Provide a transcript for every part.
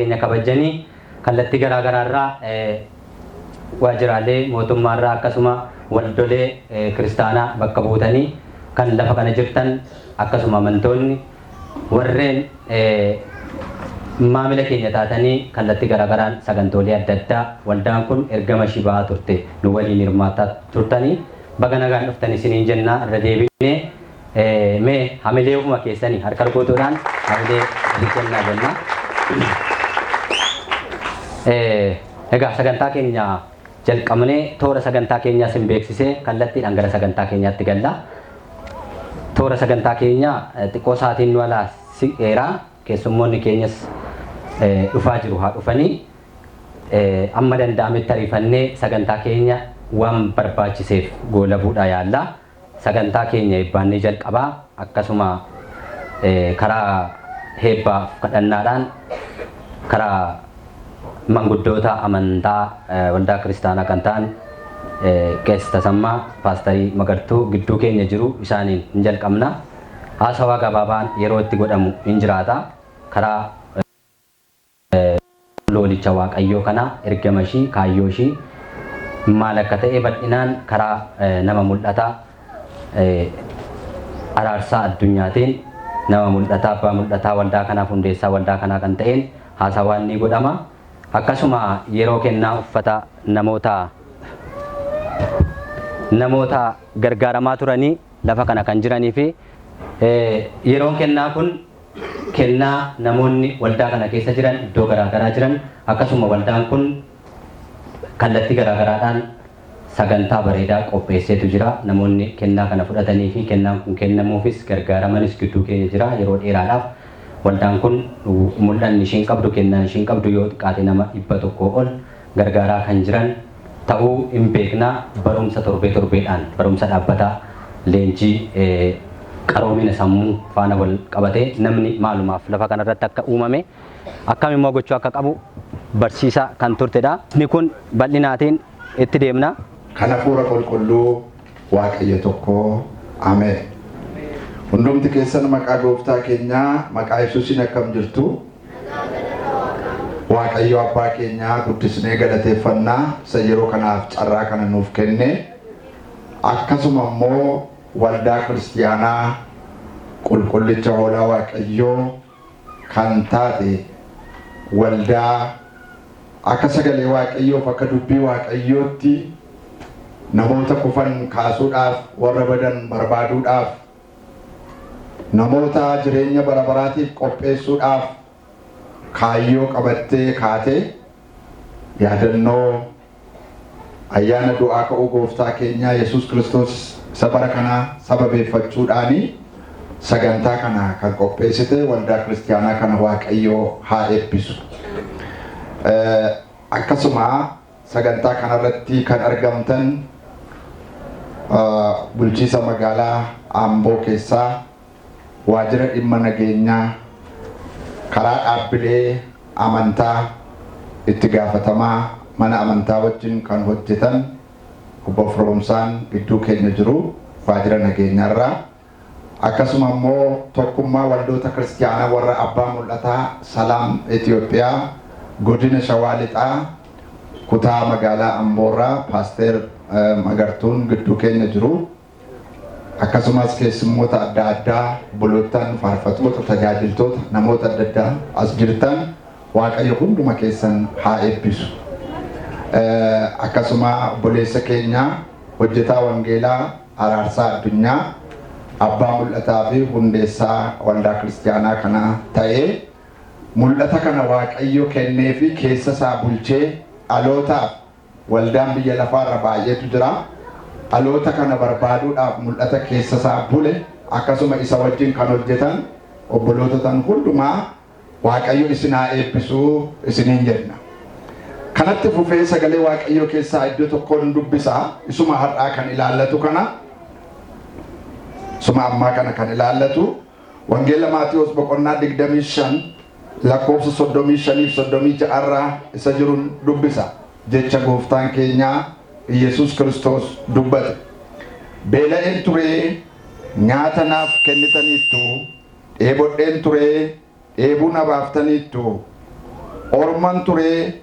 keenya kabajanii kallattii garaa garaarraa waajjiraalee mootummaarraa akkasuma waldolee kiristaanaa bakka buutanii kan lafa kana jirtan, akkasuma amantoonni warreen maamila keenya taatanii kallattii garaagaraan sagantoolee adda addaa waldaan kun ergama ishii ba'aa turte nu waliin hirmaataa turtanii, baga nagaan dhuftan isiniin jennaa. Irra deebinee mee hamilee ofuma keessanii harka rukutuudhaan hamilee walii kennaa jenna. Egaa sagantaa keenya jalqabnee toora sagantaa keenyaa sin beeksisee kallattiidhaan gara sagantaa keenyaatti galla. Toora sagantaa keenyaa xiqqoo sa'aatiin nu alaa siqeeraa, keessummoonni keenyas dhufaa jiru, haa dhufanii amma danda'ametti ariifannee sagantaa keenya waan barbaachiseef goolabuudha yaalla. Sagantaa keenya eebbaannee jalqabaa, akkasuma karaa eebbaaf kadhannaadhaan karaa manguddoota amantaa waldaa kiristaanaa kan ta'an Qees Tasammaa, Paastarii Magartuu gidduu keenya jiru, isaaniin hin jalqabna. Haasawaa gabaabaan yeroo itti godhamu hin jiraata. Karaa loolicha Waaqayyoo kana ergama ishii, kaayyoo ishii maal akka ta'e bal'inaan karaa nama mul'ataa Araarsaa Addunyaatiin, nama mul'ataa, abbaa mul'ataa waldaa kanaaf hundeessaa waldaa kanaa kan ta'een haasawaan ni godhama. Akkasuma yeroo kennaa uffata namoota gargaaramaa turanii lafa kana kan jiranii fi yeroon kennaa kun kennaa namoonni waldaa kana keessa jiran, iddoo garaagaraa jiran, akkasuma waldaan kun kallattii garaagaraadhaan sagantaa bareedaa qopheesseetu jira. Namoonni kennaa kana fudhatanii fi kennaan kun kennamuufis gargaaramanis gidduu keenya jira. Yeroo dheeraadhaaf waldaan kun mul'anni ishiin qabdu, kennaan ishiin qabdu yoo xiqqaate nama 100 ol gargaaraa kan jiran ta'uu hin beekna. Barumsa torbee torbeedhaan, barumsa dhaabbataa, leenjii qaroomina sammuu faana wal qabatee namni maalumaaf lafa kanarratti akka uumame, akkam immoo gochuu akka qabu barsiisaa kan turtedha. Inni kun bal'inaatiin itti deemna. Kan hafuura qulqulluu Waaqayyo tokko. Ameen. Hundumti keessan maqaa gooftaa keenyaa, maqaa Yesuusiin akkam jirtu? Waaqayyo abbaa keenyaa guddisnee galateeffannaa, isa yeroo kanaaf carraa kana nuuf kenne. Akkasuma immoo waldaa kiristiyaanaa qulqullicha hoolaa Waaqayyoo kan taate, waldaa akka sagalee Waaqayyoof akka dubbii Waaqayyootti namoota kufan kaasuudhaaf, warra badan barbaaduudhaaf, namoota jireenya bara baraatiif qopheessuudhaaf kaayyoo qabattee kaatee, yaadannoo ayyaana du'aa ka'uu gooftaa keenyaa Yesuus Kiristoos isa bara kanaa sababeeffachuudhaani sagantaa kana kan qopheessite waldaa kiristiyaanaa kana Waaqayyoo haa eebbisu. Akkasuma sagantaa kanarratti kan argamtan bulchiisa magaalaa Amboo keessaa waajjira dhimma nageenyaa, karaa dhaabbilee amantaa itti gaafatamaa mana amantaa wajjin kan hojjetan obbo Firoomsaan gidduu keenya jiru waajjira nageenyaarraa. Akkasuma immoo tokkummaa waldoota kiristiyaanaa warra abbaa mul'ataa Salaam Itoophiyaa godina Shawaa Lixaa kutaa magaalaa Amboorraa Paasteer Magartuun gidduu keenya jiru. Akkasumas keessummoota adda addaa, obboloottan, faarfattoota, tajaajiltoota, namoota adda addaa as jirtan, Waaqayyo hunduma keessan haa eebbisu. Akkasuma obboleessa keenya hojjetaa wangeelaa Araarsaa Addunyaa, abbaa mul'ataa fi hundeessaa waldaa kiristiyaanaa kana ta'ee mul'ata kana Waaqayyo kennee fi keessa isaa bulchee dhalootaaf, waldaan biyya lafaarra baay'eetu jira. Dhaloota kana barbaaduudhaaf mul'ata keessa isaa bule, akkasuma isa wajjin kan hojjetan obboloota tan hundumaa Waaqayyo isin haa eebbisu isiniin jenna. Kanatti fufee sagalee Waaqayyoo keessaa iddoo tokkoon dubbisa. Isuma har'aa kan ilaallatu kana, isuma ammaa kana kan ilaallatu, Wangeela Maatiyoos boqonnaa 25 lakkoofsa 35 fi 36 irraa isa jirun dubbisa. Jecha gooftaan keenyaa Iyyasuus Kiristoos dubbate. Beela'een turee nyaata naaf kennitaniittu, dheebodheen turee dheebuu na baaftaniittu. Orman turee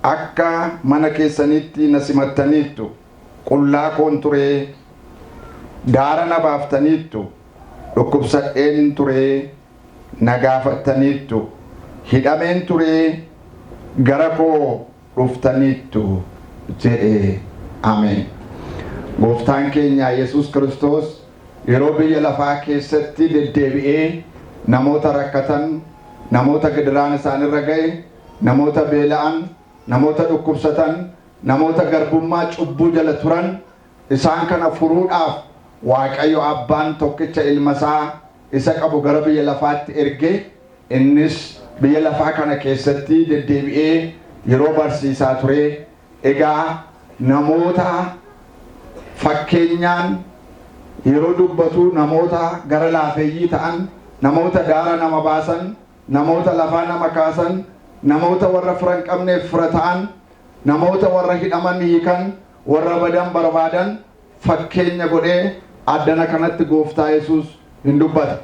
akka mana keessanitti na simattaniittu, qullaa koon turee daara na baaftaniittu, dhukkubsadheen turee na gaafattaniittu, hidhameen turee gara koo dhuftaniittu jedhe. Ameen. Gooftaan keenya Yesuus Kiristoos yeroo biyya lafaa keessatti deddeebi'ee namoota rakkatan, namoota gidiraan isaanirra ga'e, namoota beela'an, namoota dhukkubsatan, namoota garbummaa cubbuu jala turan isaan kana furuudhaaf Waaqayyo Abbaan tokkicha ilma isaa isa qabu gara biyya lafaatti erge. Innis biyya lafaa kana keessatti deddeebi'ee yeroo barsiisaa ture, egaa namoota fakkeenyaan yeroo dubbatu namoota gara laafeeyyii ta'an, namoota daara nama baasan, namoota lafaa nama kaasan, namoota warra fira hin qabneef fira ta'an, namoota warra hidhaman hiikan, warra badan barbaadan fakkeenya godhee addana kanatti Gooftaa Yesuus hin dubbata.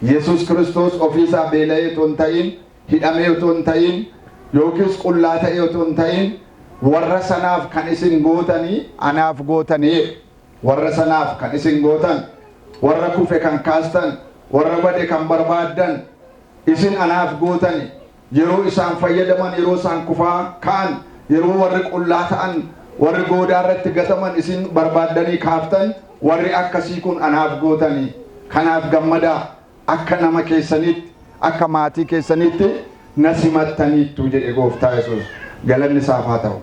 Yesuus Kiristoos ofiisaa beela'ee otoo hin ta'in, hidhamee otoo hin ta'in, yookiis qullaa ta'ee otoo hin ta'in, warra sanaaf kan isin gootanii anaaf gootanii, warra sanaaf kan isin gootan, warra kufe kan kaastan, warra bade kan barbaaddan, isin anaaf gootani. Yeroo isaan fayyadaman, yeroo isaan kufaa ka'an, yeroo warri qullaa ta'an, warri goodaa irratti gataman isin barbaaddanii kaaftan, warri akkasii kun anaaf gootanii. Kanaaf gammadaa, akka nama keessaniitti, akka maatii keessaniitti na simattaniittu jedhe Gooftaa Yesuus. Galanni isaaf haa ta'u.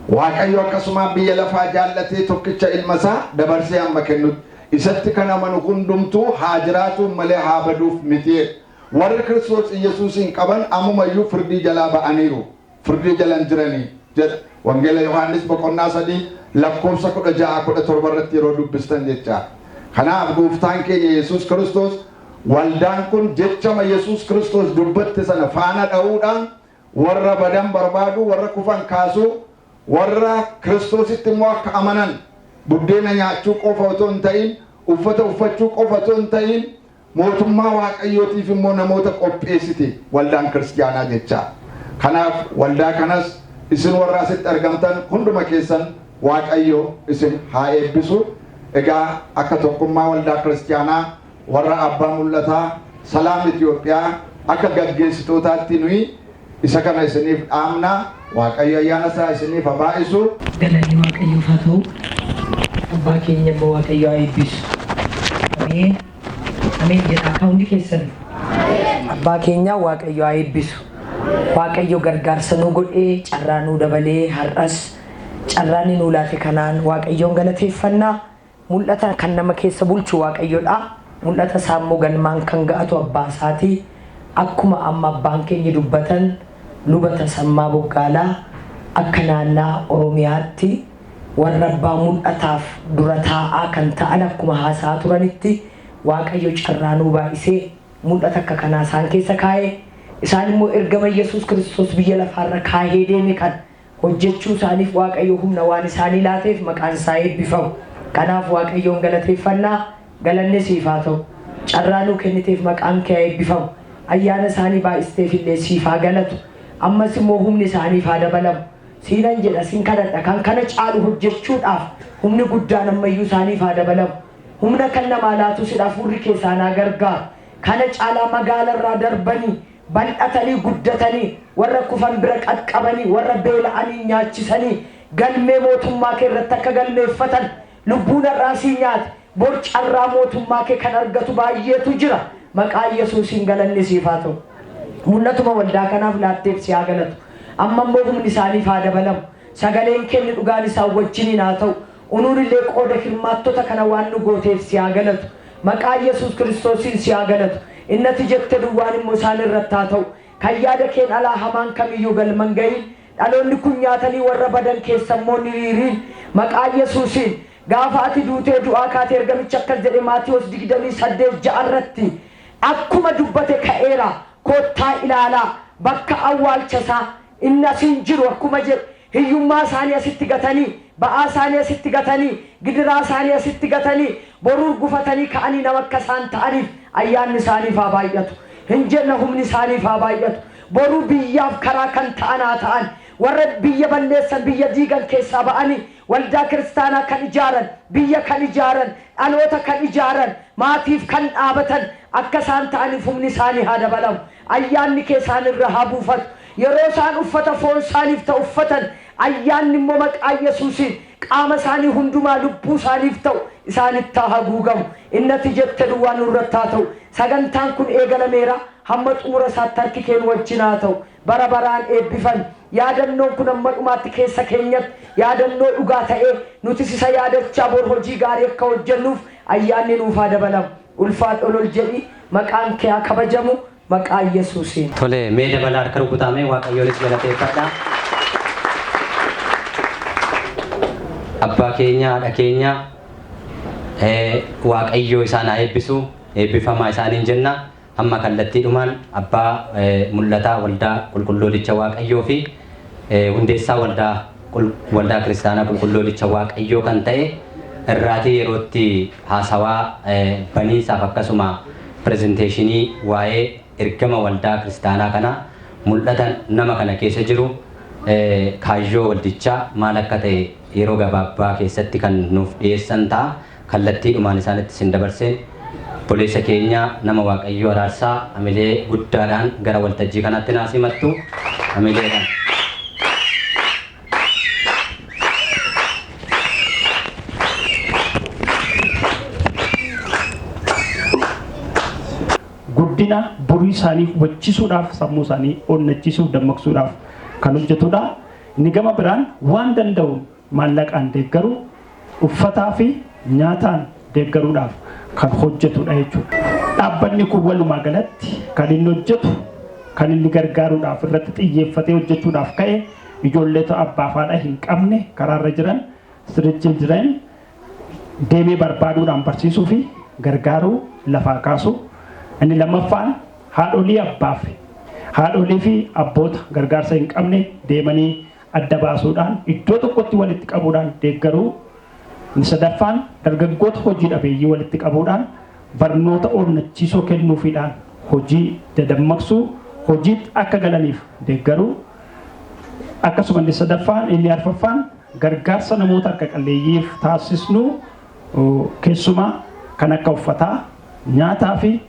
Waaqayyo akkasuma biyya lafaa jaallatee tokkicha ilma isaa dabarsee hamma kennutti isatti kan amanu hundumtuu haa jiraatuun malee haa baduuf miti. Warri Kiristoos Iyyasuusiin qaban ammumayyuu firdii jalaa ba'aniiru. Firdii jala hin jiranii jedha. Wangeela Yohaannis boqonnaa 3 lakkoofsa 16 17 irratti yeroo dubbistan jecha. Kanaaf Gooftaan keenya Yesuus Kiristoos waldaan kun jechama Yesuus Kiristoos dubbatte sana faana dha'uudhaan warra badan barbaadu, warra kufan kaasuu, warra Kiristoositti immoo akka amanan buddeena nyaachuu qofa otoo hin ta'in, uffata uffachuu qofa otoo hin ta'in, mootummaa Waaqayyootiif immoo namoota qopheessiti waldaan kiristiyaanaa jecha. Kanaaf waldaa kanas isin warra asitti argamtan hunduma keessan Waaqayyo isin haa eebbisu. Egaa akka tokkummaa waldaa kiristiyaanaa warra abbaa mul'ataa Salaam Itoophiyaa akka gaggeessitootaatti nuyi isa kana isiniif dhaamna. Waaqayyo ayyaana isaa isiniif haa baay'isu. Galanni Waaqayyoof haa ta'u. Abbaa keenya immoo Waaqayyo haa eebbisu. Ameen. Ameen jedhaa akka hundi keessan. Abbaa keenya Waaqayyo haa eebbisu. Waaqayyo gargaarsa nuu godhee, carraa nuu dabalee, har'as carraa inni nuu laate kanaan Waaqayyoon galateeffannaa. Mul'ata kan nama keessa bulchu Waaqayyodha. Mul'ata isaa immoo galmaan kan ga'atu abbaa isaati. Akkuma amma abbaan keenya dubbatan, Luba Tasammaa Boggaalaa akka naannaa Oromiyaatti warra abbaa mul'ataaf dura taa'aa kan ta'an akkuma haasa'aa turanitti, Waaqayyo carraa nuu baay'isee mul'ata akka kanaa isaan keessa kaa'e. Isaan immoo ergama Yesuus Kiristoos biyya lafaarra kaahee deeme kan hojjechuu isaaniif Waaqayyo humna waan isaanii laateef maqaan isaa eebbifamu. Kanaaf Waaqayyoon galateeffannaa, galanni siif haa ta'u. Carraa nuu kenniteef maqaan kee haa eebbifamu. Ayyaana isaanii baay'isteef illee siif haa galatu. Ammas immoo humni isaaniif haa dabalamu. Siinan jedha, sin kadhadha, kan kana caalu hojjechuudhaaf humni guddaan ammayyuu isaaniif haa dabalamu. Humna kan namaa laatu sidha, hafuurri kee isaan haa gargaaru. Kana caalaa magaalarraa darbanii, bal'atanii guddatanii, warra kufan bira qaqqabanii, warra beela'anii nyaachisanii, galmee mootummaa kee irratti akka galmeeffatan, lubbuun har'aa sii nyaate bor carraa mootummaa kee kan argatu baay'eetu jira. Maqaa Yesuusiin galanni siif haa ta'u. Mul'atuma waldaa kanaaf laatteef si haa galatu. Amma immoo humni isaaniif haa dabalamu. Sagaleen kenni dhugaan isaan wajjiniin haa ta'u. Unuun illee qooda hirmaattota kana waan nu gooteef si haa galatu. Maqaa Yesuus Kiristoosiin si haa galatu. Innati jette duwwaan immoo isaan irratti haa ta'u. Kan yaada keen alaa hamaan kamiyyuu galma hin ga'iin. Dhaloonni kun nyaatanii warra badan keessa immoo ni riiriin. Maqaa Yesuusiin gaafa ati duutee du'aa kaate ergamichi akkas jedhe Maatiyos 28:6 irratti, akkuma dubbate ka'eera, kottaa ilaalaa bakka awwaalcha isaa, inni as hin jiru akkuma jedhe, hiyyummaa isaanii asitti gatanii, ba'aa isaanii asitti gatanii, gidiraa isaanii asitti gatanii, boruu gufatanii ka'anii nama akka isaan ta'aniif ayyaanni isaaniif haa baay'atu. Hin jenna, humni isaaniif haa baay'atu. Boruu biyyaaf karaa kan ta'an haa ta'an. Warra biyya balleessan, biyya diigan keessaa ba'anii waldaa kiristaanaa kan ijaaran, biyya kan ijaaran, dhaloota kan ijaaran, maatiif kan dhaabatan akka isaan ta'aniif humni isaanii haa dabalamu. Ayyaanni kee isaan irra haa buufatu. Yeroo isaan uffata foon isaaniif ta'u uffatan, ayyaanni immoo maqaa Yesuusiin qaama isaanii hundumaa lubbuu isaaniif ta'u isaanitti haa haguugamu. Innati jette duwwaa nurratti haa ta'u. Sagantaan kun eegalameera. Hamma xumura isaatti harki kee nu wajjin haa ta'u. Bara baraan eebbifami. Yaadannoon kun hamma dhumaatti keessa keenyatti yaadannoo dhugaa ta'ee nutis isa yaadachaa bor hojii gaarii akka hojjennuuf ayyaanni nuuf haa dabalamu. Ulfaadhu, ol ol jedhi, maqaan kee haa kabajamu, maqaa Yesuusiin. Tole, mee dabalaa harka rukutaamee Waaqayyoonis galateeffadha. Abbaa keenya, haadha keenya, Waaqayyoo isaan haa eebbisu, eebbifamaa isaaniin jenna. Amma kallattiidhumaan abbaa mul'ataa waldaa qulqulloolicha Waaqayyoo fi hundeessaa waldaa kiristaanaa qulqulloolicha Waaqayyoo kan ta'e irraatii yerootti haasawaa baniisaaf akkasuma pirezenteeshinii waa'ee ergama waldaa kiristaanaa kana, mul'ata nama kana keessa jiru, kaayyoo waldichaa maal akka ta'e yeroo gabaabaa keessatti kan nuuf dhiyeessan ta'a. Kallattiidhumaan isaanitti isin dabarseen obboleessa keenya nama Waaqayyoo Araarsaa amilee guddaadhaan gara waltajjii kanaatti naa simattu amileedhaan. Guddina borii isaanii hubachisuudhaaf, sammuu isaanii onnachiisuuf, dammaqsuudhaaf kan hojjetudha. Inni gama biraan waan danda'u maallaqaan deeggaru, uffataa fi nyaataan deeggaruudhaaf kan hojjetudha jechuudha. Dhaabbanni kun walumaa galatti kan inni hojjetu, kan inni gargaaruudhaaf irratti xiyyeeffatee hojjechuudhaaf ka'e, ijoolleeta abbaa fi haadha hin qabne karaarra jiran, street children, deemee barbaaduudhaan barsiisuu fi gargaaruu, lafaa kaasu. Inni lammaffaan haadholii fi abboota gargaarsa hin qabne deemanii adda baasuudhaan iddoo tokkotti walitti qabuudhaan deeggaruu. Inni sadaffaan dargaggoota hojii dhabeeyyii walitti qabuudhaan barnoota onnachiisoo kennuufiidhaan hojii dadammaqsuu, hojiitti akka galaniif deeggaruu. Akkasuma inni sadaffaan, inni arfaffaan gargaarsa namoota harka qalleeyyiif taasisnu, keessumaa kan akka uffataa, nyaataa fi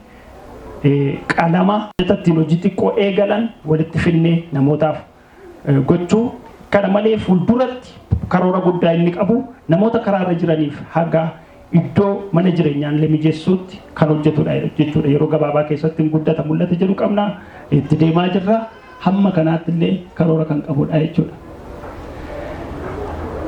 qalama ittiin hojii xiqqoo eegalan walitti finnee namootaaf gochuu. Kana malee fuulduratti karoora guddaa inni qabu namoota karaarra jiraniif haga iddoo mana jireenyaan illee mijeessuutti kan hojjetudha jechuudha. Yeroo gabaabaa keessatti hin guddata mul'ata jedhu qabna, itti deemaa jirra, hamma kanaatti illee karoora kan qabudha jechuudha.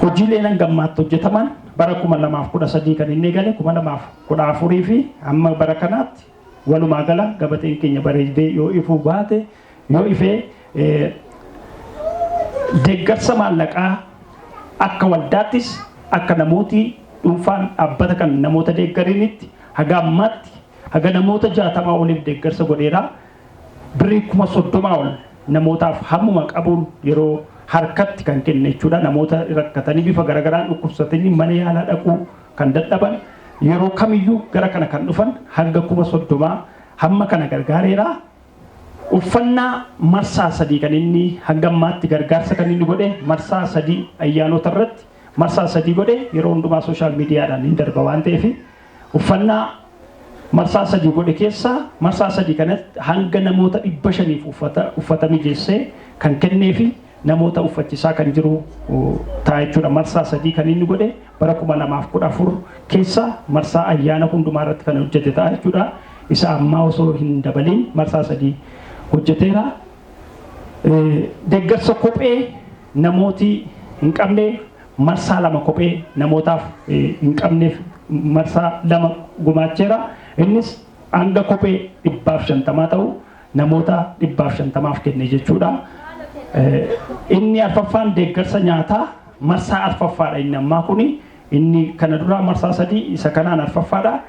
Hojiileen hanga ammaatti hojjetaman, bara 2013 kan inni eegale, 2014 fi hamma bara kanaatti walumaa gala gabateen keenya bareedee yoo ifuu baate, yoo ifee, deeggarsa maallaqaa akka waldaattis akka namooti dhuunfaan dhaabbata kan namoota deeggarinitti haga ammaatti haga namoota 60 oliif deeggarsa godheera. Birrii 30,000 ol namootaaf hammuma qabuun yeroo harkatti kan kenne jechuudha. Namoota rakkatanii bifa garagaraan dhukkubsatanii mana yaalaa dhaquu kan dadhaban, yeroo kamiyyuu gara kana kan dhufan hanga 30,000 hamma kana gargaareera. Uffannaa marsaa sadii kan inni hanga ammaatti gargaarsa kan inni godhe, marsaa sadii ayyaanota irratti marsaa sadii godhe. Yeroo hundumaa social mediadhaan hin darba waan ta'eef, uffannaa marsaa sadii godhe keessaa marsaa sadii kanatti hanga namoota 500f uffata mijeessee kan kennee fi namoota uffachisaa kan jiru ta'a jechuudha. Marsaa sadii kan inni godhe bara 2014 keessa marsaa ayyaana hundumaa irratti kan hojjete ta'a jechuudha. Isa ammaa osoo hin dabaliin marsaa sadii hojjeteera. Deeggarsa kophee namooti hin qabne, marsaa lama kophee namootaaf hin qabneef marsaa lama gumaacheera. Innis hanga kophee 150 ta'u namoota 150f kenne jechuudha. Inni arfaffaan deeggarsa nyaataa marsaa arfaffaadha inni ammaa kuni. Inni kana duraa marsaa sadii, isa kanaan arfaffaadha.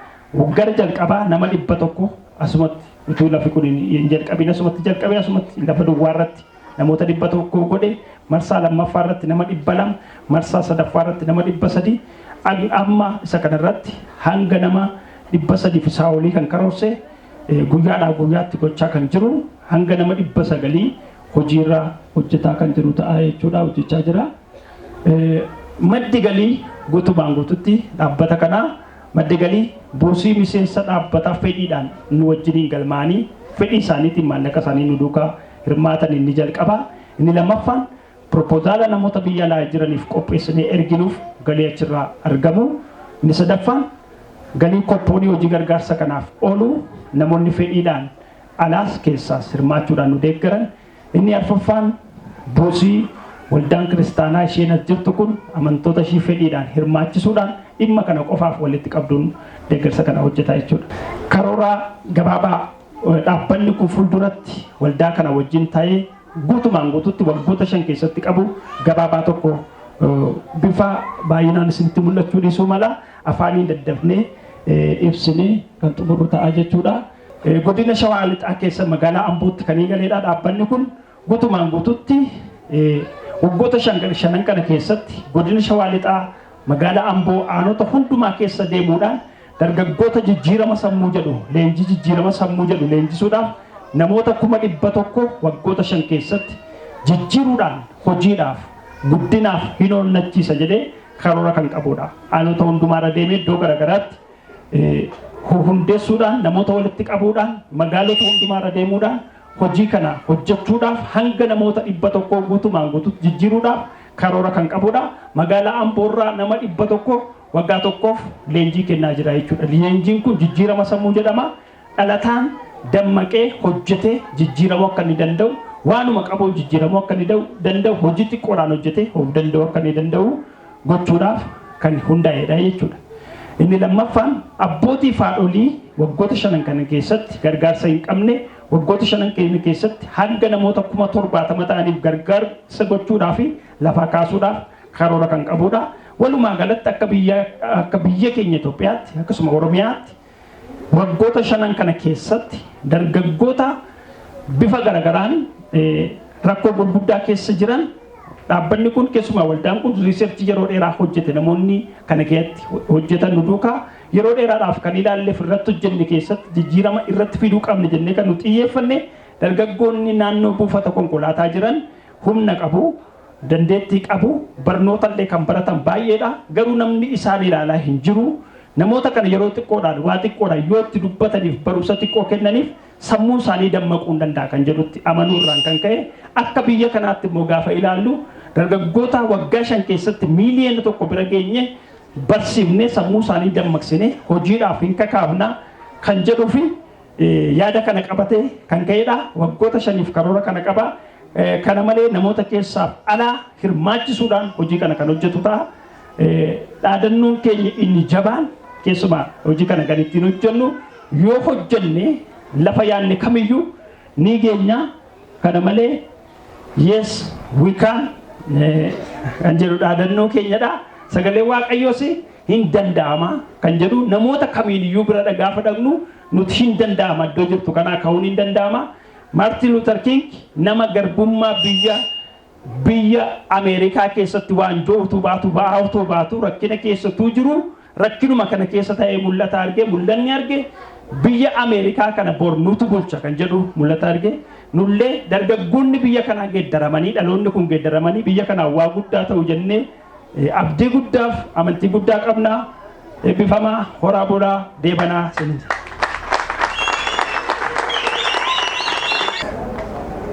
Gara jalqabaa nama 100 asumatti utuu lafi kun hin jalqabin asumatti jalqabee, asumatti lafa duwwaa irratti namoota 100 godhe. Marsaa lammaffaa irratti nama 200, marsaa sadaffaa irratti nama 300, amma isa kanarratti hanga nama 300 fi isaa olii kan karoorse, guyyaadhaa guyyaatti gochaa kan jiru. hanga nama 900 hojiirra hojjetaa kan jiru ta'a jechuudha, hojjechaa jira. Maddi galii guutumaan guututti dhaabbata kanaa maddi galii buusii miseensa dhaabbataa fedhiidhaan nu wajjiniin galmaanii fedhii isaaniitiin maallaqa isaanii nu duukaa hirmaatan inni jalqaba. Inni lammaffaan piroopozaala namoota biyya alaa jiraniif qopheessinee erginuuf galii achirraa argamu. Inni sadaffaan galii koppoonii hojii gargaarsa kanaaf oolu namoonni fedhiidhaan alaas keessaas hirmaachuudhaan nu deeggaran. Inni arfaffaan buusii waldaan kiristaanaa isheen as jirtu kun amantoota ishii fedhiidhaan hirmaachisuudhaan dhimma kana qofaaf walitti qabduun deeggarsa kana hojjetaa jechuudha. Karoora gabaabaa dhaabbanni kun fuulduratti waldaa kana wajjin ta'ee guutumaan guututti waggoota 5 keessatti qabu gabaabaa tokko bifa baay'inaan isinitti mul'achuu dhiisuu mala afaaniin daddafnee ibsinee kan xumurru ta'a jechuudha. Godina Shawaa Lixaa keessa magaalaa Ambootti kan eegaleedha. Dhaabbanni kun guutumaan guututti waggoota 5 kana keessatti godina Shawaa Lixaa magaalaa Amboo aanota hundumaa keessa deemuudhaan dargaggoota jijjiirama sammuu jedhu leenjii jijjiirama sammuu jedhu leenjisuudhaaf namoota 100,000 waggoota 5 keessatti jijjiiruudhaan hojiidhaaf guddinaaf hin onnachiisa jedhee karoora kan qabudha. Aanota hundumaarra deemee iddoo garaagaraatti hundeessuudhaan namoota walitti qabuudhaan magaalota hundumaarra deemuudhaan hojii kana hojjechuudhaaf hanga namoota 100 guutumaan guututti jijjiiruudhaaf karoora kan qabudha. Magaalaa Amboorraa nama 100 waggaa tokkoof leenjii kennaa jira jechuudha. Leenjiin kun jijjiirama sammuu jedhama. Dhalataan dammaqee hojjetee jijjiiramuu akka inni danda'u, waanuma qabu jijjiiramuu akka inni danda'u, hojii xiqqoodhaan hojjetee of danda'u akka inni danda'u gochuudhaaf kan hundaa'edha jechuudha. Inni lammaffaan abbootii fi haadholii waggoota 5 kana keessatti gargaarsa hin qabne waggoota 5 kana keessatti hanga namoota 70,000 ta'aniif gargaarsa gochuudhaaf lafaa kaasuudhaaf karoora kan qabudha. Walumaa galatti akka biyya keenya Itoophiyaatti akkasuma Oromiyaatti waggoota 5 kana keessatti dargaggoota bifa garagaraan rakkoo gurguddaa keessa jiran dhaabbanni kun keessumaa waldaan kun riiserchii yeroo dheeraa hojjete namoonni kana keessatti hojjetan nu duukaa yeroo dheeraadhaaf kan ilaalleef irratti hojjenne keessatti jijjiirama irratti fiduu qabne jennee kan nu xiyyeeffanne dargaggoonni naannoo buufata konkolaataa jiran humna qabu, dandeettii qabu, barnootallee kan baratan baay'eedha. Garuu namni isaan ilaalaa hin jiru. Namoota kana yeroo xiqqoodhaan waa xiqqoodhaan yoo itti dubbataniif barumsa xiqqoo kennaniif sammuun isaanii dammaquu hin danda'a kan jedhutti amanuurraan kan ka'e akka biyya kanaatti immoo gaafa ilaallu dargaggoota waggaa 5 keessatti miiliyoona 1 bira geenye barsiifnee sammuu isaanii dammaqsine hojiidhaaf hin kakaafna kan jedhuu fi yaada kana qabatee kan ka'edha. Waggoota 5 karoora kana qaba. Kana malee namoota keessaaf alaa hirmaachisuudhaan hojii kana kan hojjetu ta'a. Dhaadannoon keenya inni jabaan keessumaa hojii kana kan ittiin hojjennu yoo hojjenne lafa yaadne kamiyyuu ni geenya. Kana malee yes we can kan jedhu dhaadannoo keenyadha. Sagalee Waaqayyoos hin danda'ama kan jedhu namoota kamiiniyyuu bira gaafa dhaqnu nuti hin danda'ama iddoo jirtu kanaa ka'uun hin danda'ama. Martin Luther King nama garbummaa biyya Ameerikaa keessatti waanjoo utuu baatu ba'aa utuu baatu rakkina keessattuu jiru rakkinuma kana keessa ta'ee mul'ata arge, mul'anni arge biyya Ameerikaa kana bor nutu bulcha kan jedhu mul'ata arge. Nullee dargaggoonni biyya kanaa geeddaramanii dhaloonni kun geeddaramanii biyya kanaa waa guddaa ta'u jennee abdii guddaaf amantii guddaa qabna. Eebbifamaa, horaa bulaa, deebanaa sinin.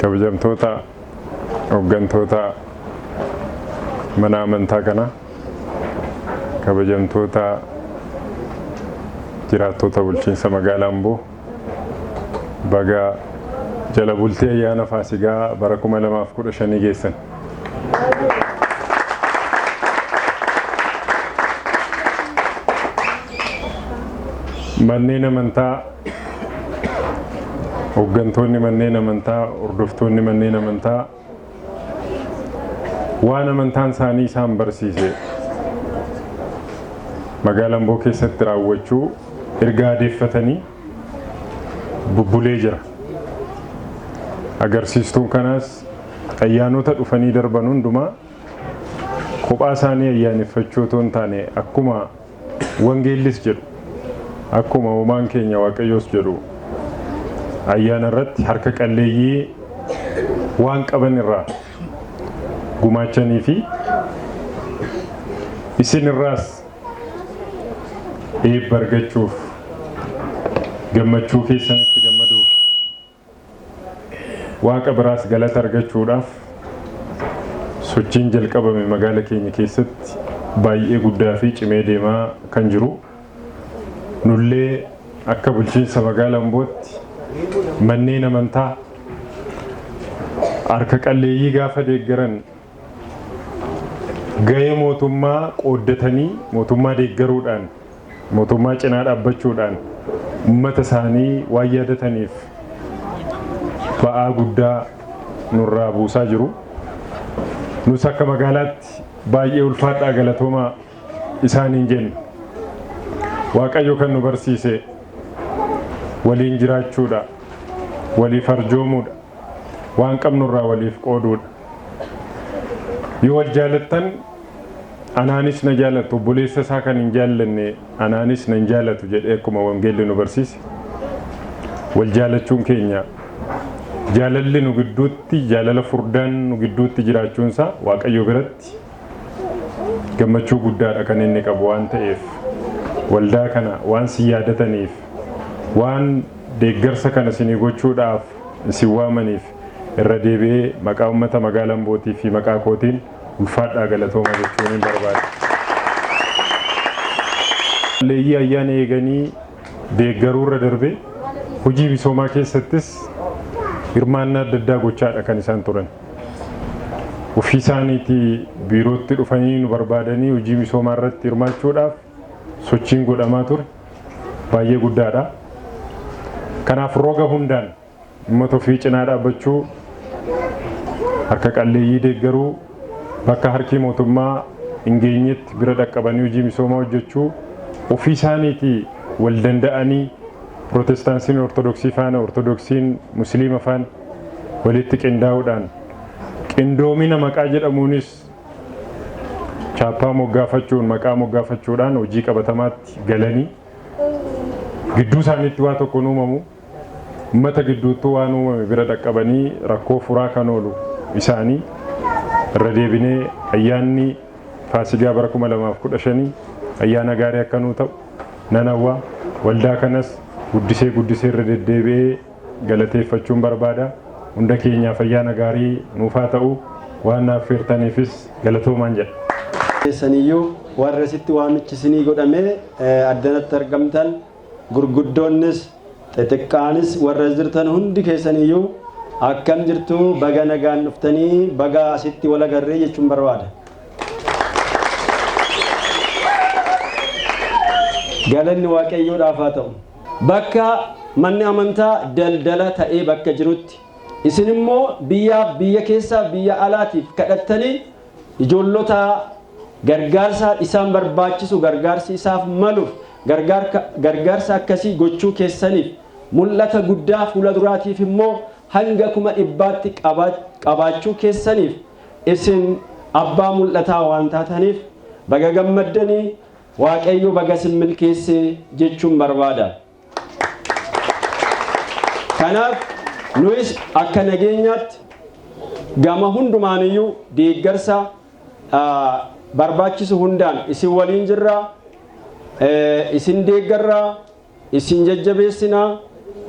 Kabajamtoota hooggantoota mana amantaa kanaa, kabajamtoota jiraattota bulchiinsa magaalaa Amboo, baga jala bultii ayyaana Faasigaa bara 2015 geessan. Manneen amantaa, hooggantoonni manneen amantaa, hordoftoonni manneen amantaa waan amantaan isaanii isaan barsiise magaalaa Amboo keessatti raawwachuu erga adeeffatanii bubbulee jira. Agarsiistuun kanaas ayyaanota dhufanii darban hundumaa kophaa isaanii ayyaaneffachuu otoo hin taane akkuma wangeellis jedhu akkuma uumaan keenya Waaqayyoos jedhu Ayyaana irratti harka qalleeyyii waan qaban irraa gumaachanii fi isin irraas eebba argachuuf, gammachuu keessanitti gammaduuf, Waaqa biraas galata argachuudhaaf sochiin jalqabame magaala keenya keessatti baay'ee guddaa fi cimee deemaa kan jiru. Nullee akka bulchiinsa magaala Ambootti manneen amantaa harka qalleeyyii gaafa deeggaran gahee mootummaa qooddatanii, mootummaa deeggaruudhaan, mootummaa cinaa dhaabbachuudhaan uummata isaanii waan yaadataniif ba'aa guddaa nurraa buusaa jiru. Nus akka magaalaatti baay'ee ulfaadhaa, galatoomaa isaaniin jenna. Waaqayyo kan nu barsiise waliin jiraachuudha, waliif arjoomuudha, waan qabnurraa waliif qooduudha. Yoo wal jaalattan anaanis na jaalatu, obboleessa isaa kan hin jaallanne anaanis nan jaalatu jedhee akkuma wangeelli nu barsiise, wal jaalachuun keenya, jaalalli nu gidduutti, jaalala furdaan nu gidduutti jiraachuunsaa Waaqayyo biratti gammachuu guddaadha kan inni qabu waan ta'eef, waldaa kana waan si yaadataniif, waan deeggarsa kana isinii gochuudhaaf isin waamaniif, irra deebi'ee maqaa uummata magaalaa Ambootii fi maqaa kootiin ulfaadhaa, galatooma jechuun hin barbaada. Leeyyii ayyaana eeganii deeggaruu irra darbee hojii misoomaa keessattis hirmaannaa adda addaa gochaadha kan isaan turan. Ofii isaaniitii biirootti dhufanii nu barbaadanii hojii misoomaa irratti hirmaachuudhaaf sochiin godhamaa ture baay'ee guddaadha. Kanaaf roga hundaan uummata ofii cinaa dhaabbachuu, harka qalleeyyii deeggaruu, bakka harki mootummaa hin geenyetti bira dhaqqabanii hojii misoomaa hojjechuu, ofii isaaniitii wal danda'anii Pirootestaansiin Ortodoksii faana, Ortodoksiin Musliima faana walitti qindaa'uudhaan, qindoomina maqaa jedhamuunis chaappaa moggaafachuun, maqaa moggaafachuudhaan hojii qabatamaatti galanii, gidduu isaaniitti waa tokko uumamu, uummata gidduutti waan uumame bira dhaqqabanii rakkoo furaa kan oolu isaanii. Irra deebinee ayyaanni Faasigaa bara 2015 ayyaana gaarii akka nuu ta'u nan hawwa. Waldaa kanas guddisee guddisee irra deddeebi'ee galateeffachuun barbaada. Hunda keenyaaf ayyaana gaarii nuufaa ta'u. Waan naaf feertaniifis galatoomaan jedha. Keessaniyyuu warra sitti waamichi isinii godhamee addanatti argamtan, gurguddoonnis xixiqqaanis warra jirtan hundi keessaniyyuu, akkam jirtu? Baga nagaan dhuftanii, baga asitti wal agarree jechuun barbaada. Galanni Waaqayyoodhaaf haa ta'u. Bakka manni amantaa daldala ta'ee bakka jirutti isin immoo biyyaaf, biyya keessaa, biyya alaatiif kadhattanii ijoollota gargaarsa isaan barbaachisu, gargaarsi isaaf maluuf gargaarsa akkasii gochuu keessaniif, mul'ata guddaa fuula duraatiif immoo hanga 100,000tti qabaachuu keessaniif, isin abbaa mul'ataa waan taataniif baga gammaddanii, Waaqayyo baga isin milkeessee jechuun barbaada. Kanaaf nuyis akka nageenyaatti gama hundumaaniyyuu deeggarsa barbaachisu hundaan isin waliin jirra, isin deeggarra, isin jajjabeessina.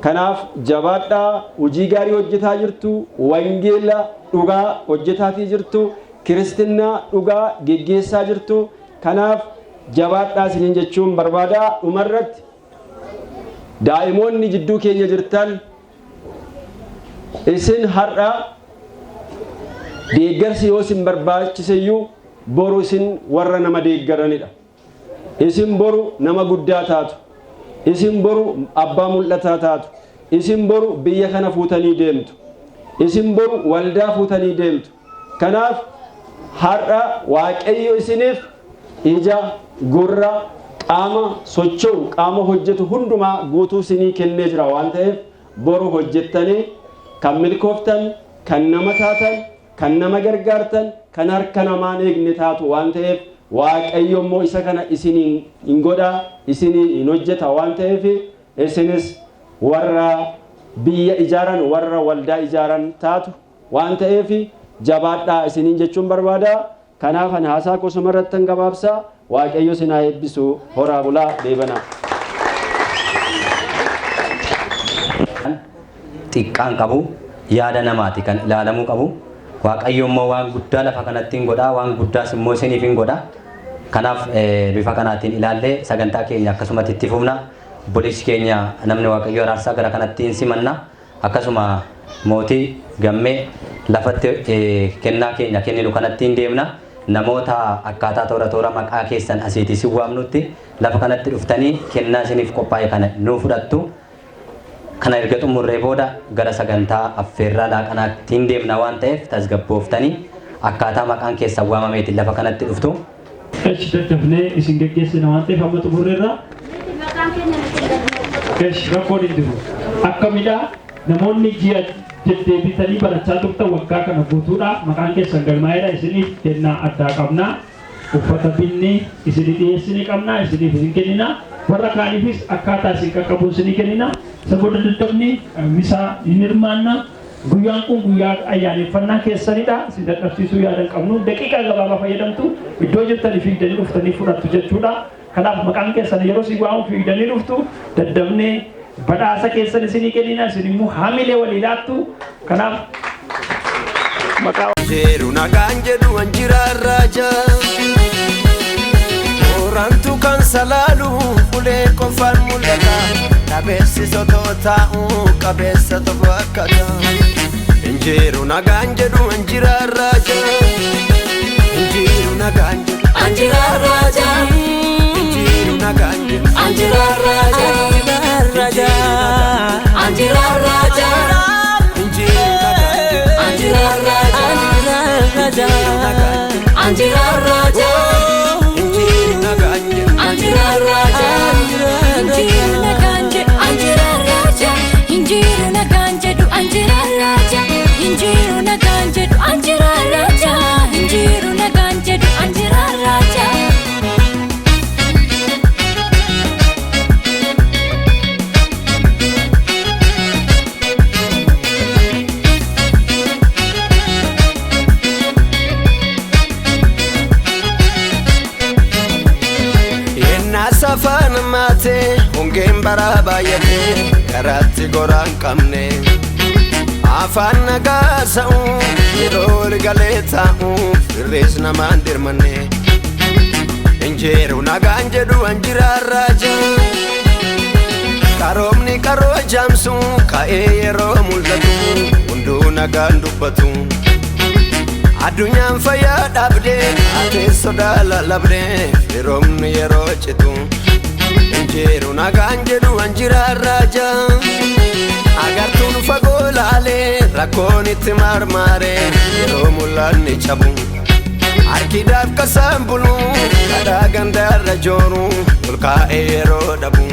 Kanaaf jabaadhaa, hojii gaarii hojjetaa jirtu, wangeela dhugaa hojjetaatii jirtu, kiristinnaa dhugaa geggeessaa jirtu. Kanaaf jabaadhaa isiniin jechuun barbaada. Dhumarratti daa'imoonni jidduu keenya jirtan, isin har'a deeggarsi yoo isin barbaachiseyyuu boru isin warra nama deeggaranidha. Isin boru nama guddaa taatu. Isin boru abbaa mul'ataa taatu. Isin boru biyya kana fuutanii deemtu. Isin boru waldaa fuutanii deemtu. Kanaaf har'a Waaqayyo isiniif ija, gurra, qaama socho'u, qaama hojjetu hundumaa guutuu isinii kennee jira waan ta'eef, boru hojjettanii kan milkooftan, kan nama taatan, kan nama gargaartan, kan harka namaan eegne taatu waan ta'eef, Waaqayyo immoo isa kana isiniin hin godha, isinii hin hojjeta waan ta'eef, isinis warra biyya ijaaran, warra waldaa ijaaran taatu waan ta'eef jabaadhaa isiniin jechuun barbaada. Kanaaf ani haasaa kosuma irratti gabaabsaa. Waaqayyo isin haa eebbisu. Horaa bulaa, deebanaa. Xiqqaan qabu yaada namaati kan ilaalamuu qabu. Waaqayyo immoo waan guddaa lafa kanatti hin godhaa, waan guddaas immoo isiniif hin godha. Kanaaf bifa kanaatiin ilaallee sagantaa keenya akkasumatti itti fufna. Obboleessi keenya namni Waaqayyo araarsaa gara kanatti hin simanna. Akkasuma mootii gammee lafatti kennaa keenya kenninu kanatti hin deemna. Namoota akkaataa toora toora maqaa keessan asiitii si waamnutti lafa kanatti dhuftanii kennaa isiniif qophaa'e kana nuu fudhattu. Kana erga xumurree booda gara sagantaa affeerraa laaqanaatti hin deemna waan ta'eef tasgabbooftanii akkaataa maqaan keessan waamameetiin lafa kanatti dhuftu. Echi daddafnee isin geggeessina waan ta'eef amma xumurreerra. Echi rakkoon hin jiru. Akkamidha namoonni ji'a deddeebitanii barachaa turtan waggaa kana guutuudha maqaan keessan galmaa'eera, isiniif kennaa addaa qabna. Uffata binnee isinii dhiyeessinii qabna, isiniif isin kennina. Warra kaaniifis akkaataa isin qaqqabu isinii kennina. Isa booda daddafnee misaa hin hirmaanna. Guyyaan kun guyyaa ayyaaneffannaa keessanidha. Isin dadhabsiisuu yaada hin qabnu. Daqiiqaa gabaabaa fayyadamtu, iddoo jirtanii fiigdanii dhuftanii fudhattu jechuudha. Kanaaf maqaan keessan yeroo isin waamu fiigdanii dhuftu, daddafnee badhaasa keessan isinii kennina, isin immoo hamilee walii laattu. Kanaaf maqaa Jeeru nagaan jedhu anjiraarraaja. Boorantu kan salaalu ulee qofaan mul'ata. Dhabeessi sotoo taa'u qabeessa tokko akkata. Injiru nagaan jedhu anjiraarraaja. Injiru nagaan jedhu Anjirarraja, Injiru nagaan jedhu anjirarraja, anjirarraja, Injiru nagaan jedhu anjirarraja, anjirarraja, Injiru nagaan jedhu anjirarraja, Injiru nagaan jedhu anjirarraja, injiru nagaan jedhu anjirarraja, injiru nagaan jedhu anjirarraja, injiru nagaan jedhu anjirarraja. Yennaa safaan maatee hongeen baraa baay'atee karaatti goraan qabne. Afaan nagaa sa'u yeroo ol galee taa'u firrees namaan dirmanne. Injeeru nagaan jedhu anjiraarraaja. Qaroomni qaroo jaamsu ka'ee yeroo mul'atu hunduu nagaan dubbatu. Addunyaan fayyaa dhabdee haatee sodaa lallabdee firoomni yeroo citu. Injiru nagaan jedhu anjiraarraaja. Agartuun fagoo laalee rakkoon itti marmaaree yeroo mul'anni cabu. Harkiidhaaf kasaan bulu kadhaa gandaarra jooru ol kaa'ee yeroo dhabu.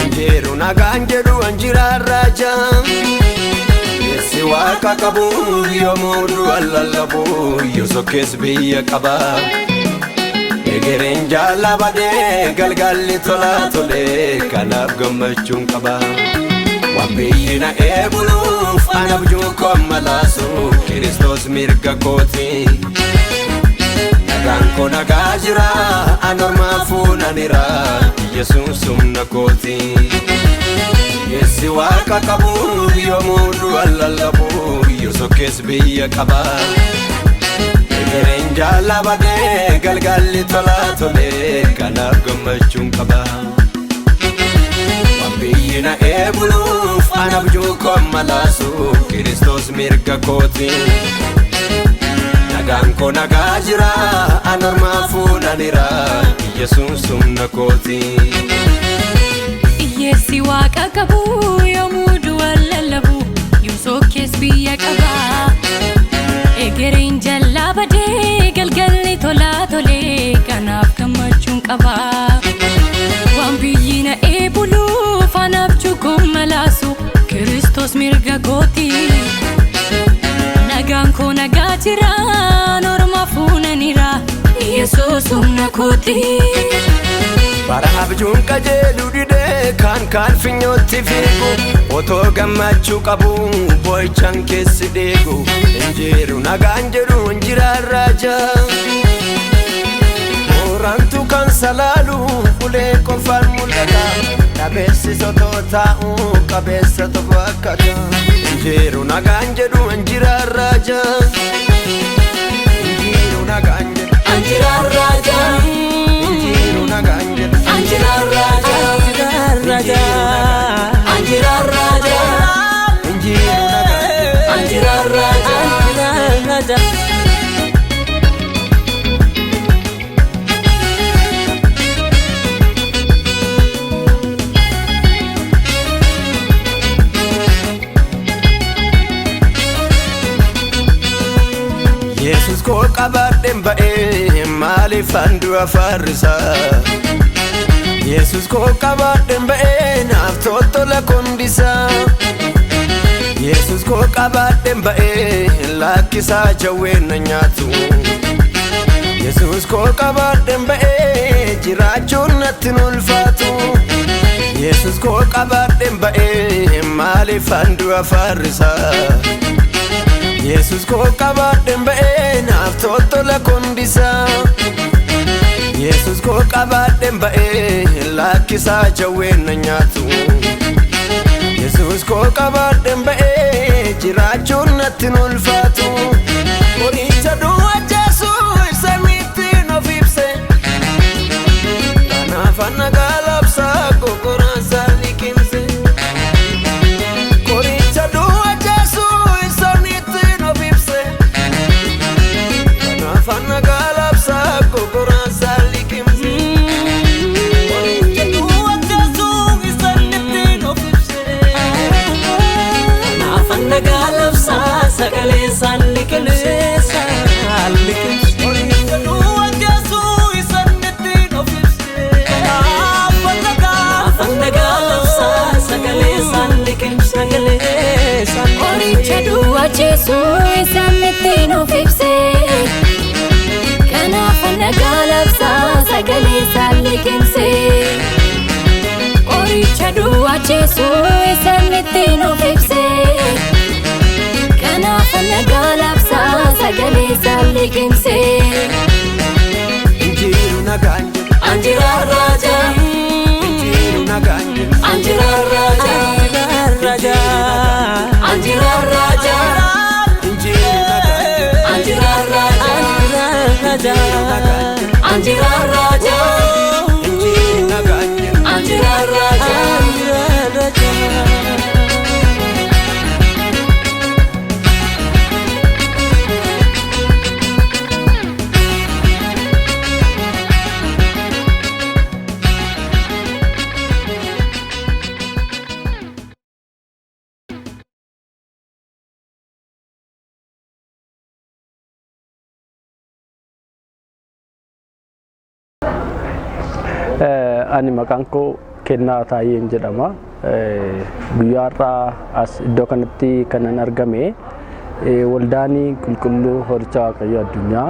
Injiru nagaan jedhu anjiraarraaja. Yeessi waaqa qabu yoomuu du'an lallabu yoo sokkees biyya qaba. Egereen jaala badee galgalli tolaa tolee kanaaf gammachuun qaba. Waan biyyi na eebuluuf ana abjuu koo malaasu Kiristoos mirga kooti. Nagaan koo nagaa jira an ormaa fuunanira Yesuus humna kooti. Yeessi waaqa qabu yoomuu du'an lallabu yoo sokkees biyya qaba. Egereen jaala badee galgalli tolaa tolee kanaaf gammachuun qaba. Waan biyyi na eebuluuf ana abjuu koo malaasu Kiristoos mirga kooti. Nagaan koo nagaa jira an ormaa fuunanira Yesuus humna kooti. Hiyyeessi waaqa qabu yoomuu du'an lallabu yoo sokkees biyya qaba. Egereen jallaa badee galgalli tolaa tolee kanaaf gammachuun qaba. Waan biyyi na eebuluuf anaaf cuukoon malaasu Kiristoos mirga kooti. Nagaan koo nagaa jira orma fuunanira Yesuus humna kooti. Bara abjuun qajeelu didee kaan kaan finyootti fiigu, otoo gammachuu qabu boo'ichaan keessi deegu. Injiru nagaan jedhu injiraan raajaa. Mooraantu kan salaalu ulee qofaan mul'ata. Dhabeessi sotoo taa'u qabeessa fakkata. Injiru nagaan jedhu injiraan raajaa. Injiru nagaan jedhu. Anjiraan raajaa. Injiru nagaan jedhu. Anjiraan raajaa. Anjiraan raajaa. Injiru nagaan jedhu. Anjiraan raajaa. Yesus koo qabaadheen ba'ee maaliif an du'a farrisa? Yesus koo qabaadheen ba'ee naaf toltola kondisa. Yesus koo qabaadheen ba'ee lakkisaa jawween na nyaatu. Yesus koo qabaadheen ba'ee jiraachuun natti hin ulfaatu. Yesus koo qabaadheen ba'ee maaliif an du'a farrisa? Yesus koo qabaadheen ba'ee naaf toltola kondisa. Yesus koo qabaadheen ba'ee lakkisaa jawween na nyaatu. Yesus koo qabaadheen ba'ee jiraachuun natti hin ulfaatu. Qoricha du'a jeesu ibsaniitti of ibse. Kanaaf nagaa labsaa kokoraan liqimse. Qoricha du'a jeesu ibsaniitti of ibse. Kanaaf nagaa labsaa kokoraan liqimse. Qoricha du'a jeesu ibsaniitti of ibse. Kanaaf nagaa labsaa sagalee isaan liqimse. Qoricha du'a jeesu ibsaniitti of ibse. Kanaaf nagaa labsaa sagalee isaan liqimse. Qoricha du'a jeesu isaan ittiin of ibse. Kanaaf nagaa labsaa sagalee isaan liqimse. Qoricha du'a jeesu isaan ittiin of ibse. Kanaaf nagaa labsaa sagalee isaan liqimse. Injiru nagaan jedhu. Anjiraan raajaa. Injiru nagaan jedhu. Anjiraan raajaa. Anjiraan raajaa. Injiru nagaan jedhu. Anjiraan raajaa. Anjiraan raajaa. Injiru nagaan jedhu. Anjiraan raajaa. Ani maqaan koo Kennaa Taayyeen jedhama. Guyyaa har'aa as iddoo kanatti kanan argame waldaan qulqulluu Horicha Waaqayyoo Addunyaa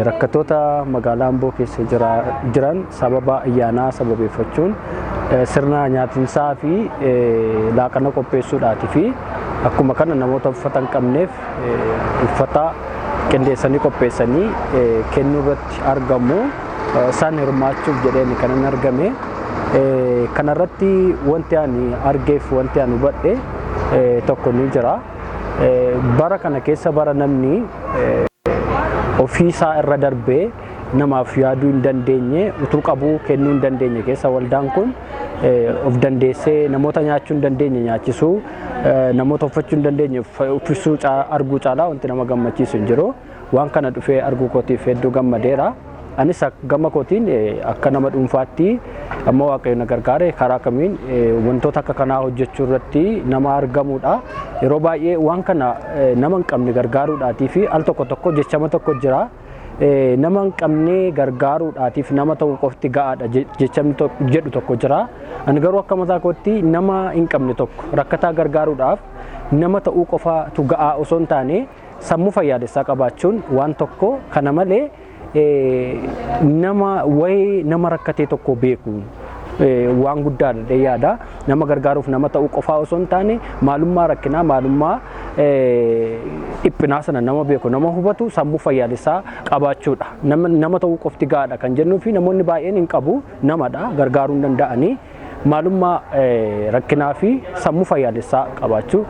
rakkattoota magaalaa Amboo keessa jiran sababa ayyaanaa sababeeffachuun sirna nyaatinsaa fi laaqana qopheessuudhaatii fi akkuma kana namoota uffata hin qabneef uffata qindeessanii qopheessanii kennuu irratti argamu. Isaan hirmaachuuf jedheen kanan argame. Kanarratti wanti ani argeef wanti ani hubadhe tokko ni jira. Bara kana keessa bara namni ofiisaa irra darbee namaaf yaaduu hin dandeenye, utuu qabuu kennuu hin dandeenye keessa waldaan kun of dandeessee namoota nyaachuu hin dandeenye nyaachisuu, namoota uffachuu hin dandeenye uffisuu arguu caalaa wanti nama gammachiisu hin jiru. Waan kana dhufee arguu kootiif hedduu gammadeera. Anis gama kootiin akka nama dhuunfaatti amma Waaqayyo na gargaare karaa kamiin wantoota akka kanaa hojjechuu irratti nama argamudha. Yeroo baay'ee waan kana nama hin qabne gargaaruudhaatii fi al tokko tokko jechama tokko jira. Nama hin qabne gargaaruudhaatiif nama ta'uu qofti ga'aadha jechamni jedhu tokko jira. Ani garuu akka mataa kootti nama hin qabne tokko rakkataa gargaaruudhaaf nama ta'uu qofaatu ga'aa osoo hin taane sammuu fayyaalessaa qabaachuun waan tokko kana malee Nama wayii nama rakkatee tokko beeku waan guddaadha yaada. Nama gargaaruuf nama ta'uu qofaa osoo hin taane, maalummaa rakkinaa, maalummaa dhiphinaa sana nama beeku, nama hubatu, sammuu fayyaalessaa qabaachuudha. Nama ta'uu qofti gahaadha kan jennuu fi namoonni baay'een hin qabu, namadha gargaaruu hin danda'anii. Maalummaa rakkinaa fi sammuu fayyaalessaa qabaachuu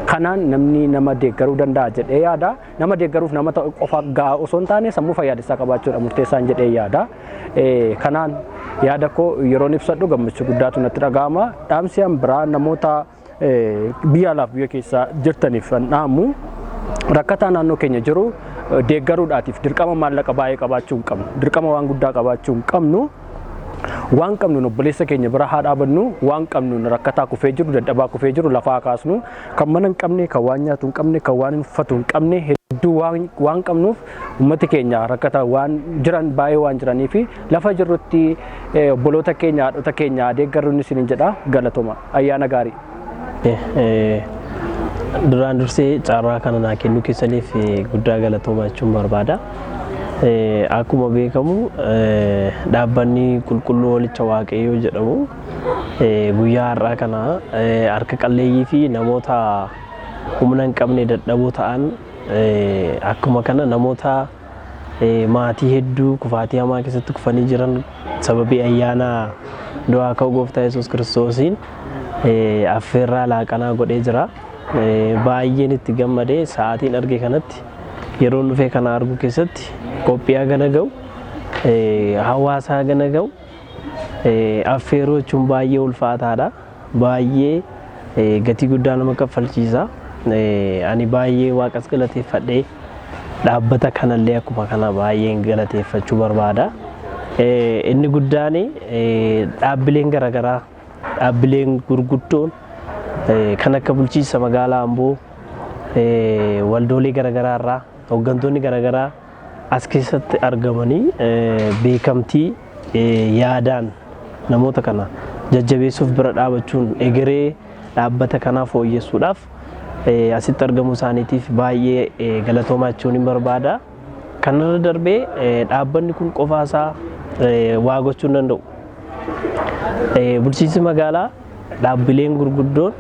kanaan namni nama deeggaruu danda'a jedhee yaada. Nama deeggaruuf nama ta'uu qofa gahaa osoo hin taane, sammuu fayyaalessaa qabaachuudha murteessaan jedhee yaada. Kanaan yaada koo yeroon ibsadhu gammachuu guddaatu natti dhaga'ama. Dhaamsi an biraa namoota biyya alaaf biyya keessa jirtaniif an dhaamu, rakkataa naannoo keenya jiru deeggaruudhaatiif dirqama maallaqa baay'ee qabaachuu hin qabnu. Dirqama waan guddaa qabaachuu hin qabnu. Waan qabnuun obboleessa keenya bira haa dhaabannu. Waan qabnuun rakkataa kufee jiru, dadhabaa kufee jiru lafaa kaasnu. Kan mana hin qabne, kan waan nyaatu hin qabne, kan waan uffatu hin qabne hedduu waan qabnuuf, uummati keenya rakkataa waan jiran baay'ee waan jiranii fi lafa jirrutti obboloota keenya, haadhota keenya deeggaruun isiniin jedha. Galatoma, ayyaana gaarii. Duraan dursee carraa kana naa kennuu keessaniif guddaa galatoomaa jechuun barbaada. Akkuma beekamu, dhaabbanni Qulqulluu Hoolicha Waaqayyoo jedhamu guyyaa har'aa kana harka qalleeyyii fi namoota humna hin qabne, dadhaboo ta'an, akkuma kana namoota maatii hedduu kufaatii hamaa keessatti kufanii jiran sababii ayyaana du'aa ka'uu Gooftaa Yesuus Kiristoosiin affeerraa laaqanaa godhee jira. Baay'een itti gammadee sa'aatiin arge kanatti, yeroon dhufee kana arguu keessatti, qophii hagana ga'u, hawaasa hagana ga'u affeeruu jechuun baay'ee ulfaataadha. Baay'ee gatii guddaa nama kaffalchiisa. Ani baay'ee Waaqas galateeffadhee, dhaabbata kanallee akkuma kana baay'een galateeffachuu barbaada. Inni guddaan, dhaabbileen garaagaraa, dhaabbileen gurguddoon kan akka bulchiinsa magaalaa Amboo, waldoolee garaagaraa irraa hooggantoonni garaagaraa as keessatti argamanii beekamtii yaadaan namoota kana jajjabeessuuf bira dhaabachuun egeree dhaabbata kanaa fooyyessuudhaaf asitti argamuu isaaniitiif baay'ee galatoomaa jechuun hin barbaada. Kanarra darbee dhaabbanni kun qofaasaa waa gochuu hin danda'u. Bulchiinsi magaalaa, dhaabbileen gurguddoon,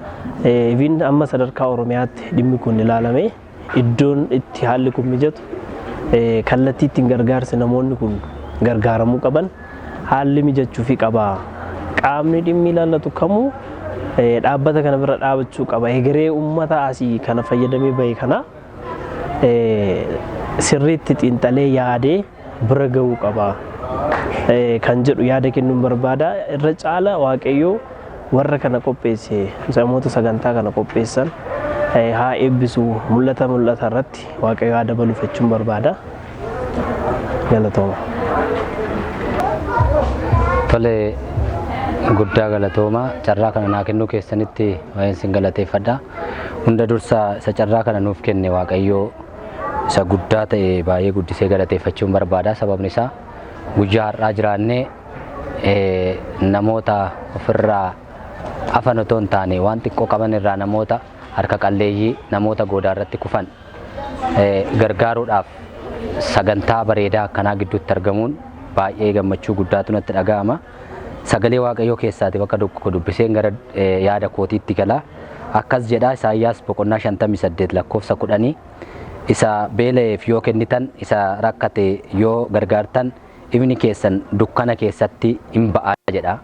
even amma sadarkaa Oromiyaatti dhimmi kun ilaalame, iddoon itti haalli kun mijatu, kallattii ittiin gargaarsi namoonni kun gargaaramuu qaban haalli mijachuufi qaba. Qaamni dhimmi ilaallatu kamuu dhaabbata kana bira dhaabachuu qaba. Egeree uummata asii kana fayyadamee bahe kana sirriitti xiinxalee yaadee bira gahuu qaba kan jedhu yaada kennuun barbaada. Irra caala Waaqayyoo warra kana qopheesse, namoota sagantaa kana qopheessan haa eebbisu, mul'ata mul'ata irratti Waaqayyo haa dabaluuf jechuun barbaada. Galatooma. Tole, guddaa galatooma. Carraa kana naa kennuu keessanitti baay'een sin galateeffadha. Hunda dursa isa carraa kana nuuf kenne Waaqayyoo isa guddaa ta'e baay'ee guddisee galateeffachuun barbaada. Sababni isaa, guyyaa har'aa jiraannee namoota ofirraa afan otoo hin taane, waan xiqqoo qaban irraa namoota harka qalleeyyii, namoota goodaa irratti kufan gargaaruudhaaf sagantaa bareedaa akkanaa gidduutti argamuun baay'ee gammachuu guddaatu natti dhaga'ama. Sagalee Waaqayyoo keessaati bakka tokko dubbiseen gara yaada kootiitti gala. Akkas jedha, Isaayyaas boqonnaa 58 lakkoofsa 10: "Isa beela'eef yoo kennitan, isa rakkate yoo gargaartan, ifni keessan dukkana keessatti hin ba'a" jedha.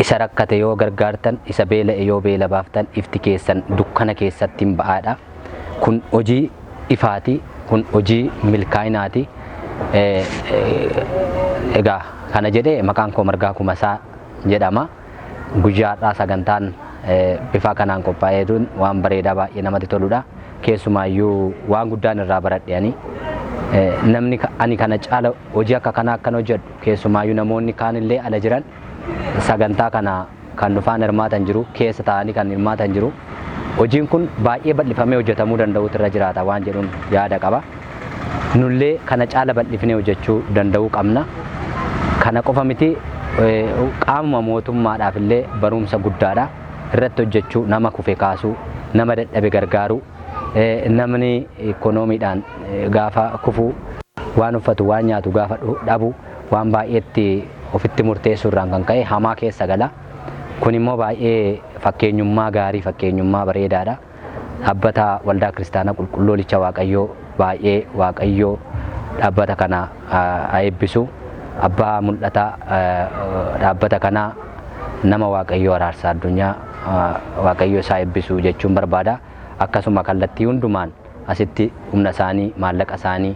Isa rakkate yoo gargaartan, isa beela'e yoo beela baaftan, ifti keessan dukkana keessatti hin ba'aadha. Kun hojii ifaati, kun hojii milkaa'inaati. Egaa kana jedhee, maqaan koo Margaa Kumasaa jedhama. Guyyaa har'aa sagantaan bifa kanaan qophaa'ee tun waan bareedaa baay'ee namatti toludha. Keessumaayyuu waan guddaan irraa baradhe ani. Namni ani kana caala hojii akka kanaa akkan hojjedhu, keessumaayyuu namoonni kaanillee ala jiran sagantaa kana kan dhufaan hirmaatan jiru, keessa taa'anii kan hirmaatan jiru. Hojiin kun baay'ee bal'ifamee hojjetamuu danda'utu irra jiraata waan jedhuun yaada qaba. Nullee kana caala bal'ifnee hojjechuu danda'uu qabna. Kana qofa miti, qaamuma mootummaadhaaf illee barumsa guddaadha. Irratti hojjechuu, nama kufe kaasuu, nama dadhabe gargaaruu, namni ikkonoomiidhaan gaafa kufu waan uffatu waan nyaatu gaafa dhabu waan baay'eetti ofitti murteessuu irraan kan ka'e hamaa keessa gala. Kun immoo baay'ee fakkeenyummaa gaarii, fakkeenyummaa bareedaadha. Dhaabbata Waldaa Kiristaanaa Qulqulluu Hoolicha Waaqayyoo baay'ee Waaqayyoo dhaabbata kana haa eebbisu. Abbaa mul'ataa dhaabbata kanaa nama Waaqayyoo Araarsaa Addunyaa Waaqayyoo isaa eebbisu jechuun barbaada. Akkasuma kallattii hundumaan asitti humna isaanii, maallaqa isaanii,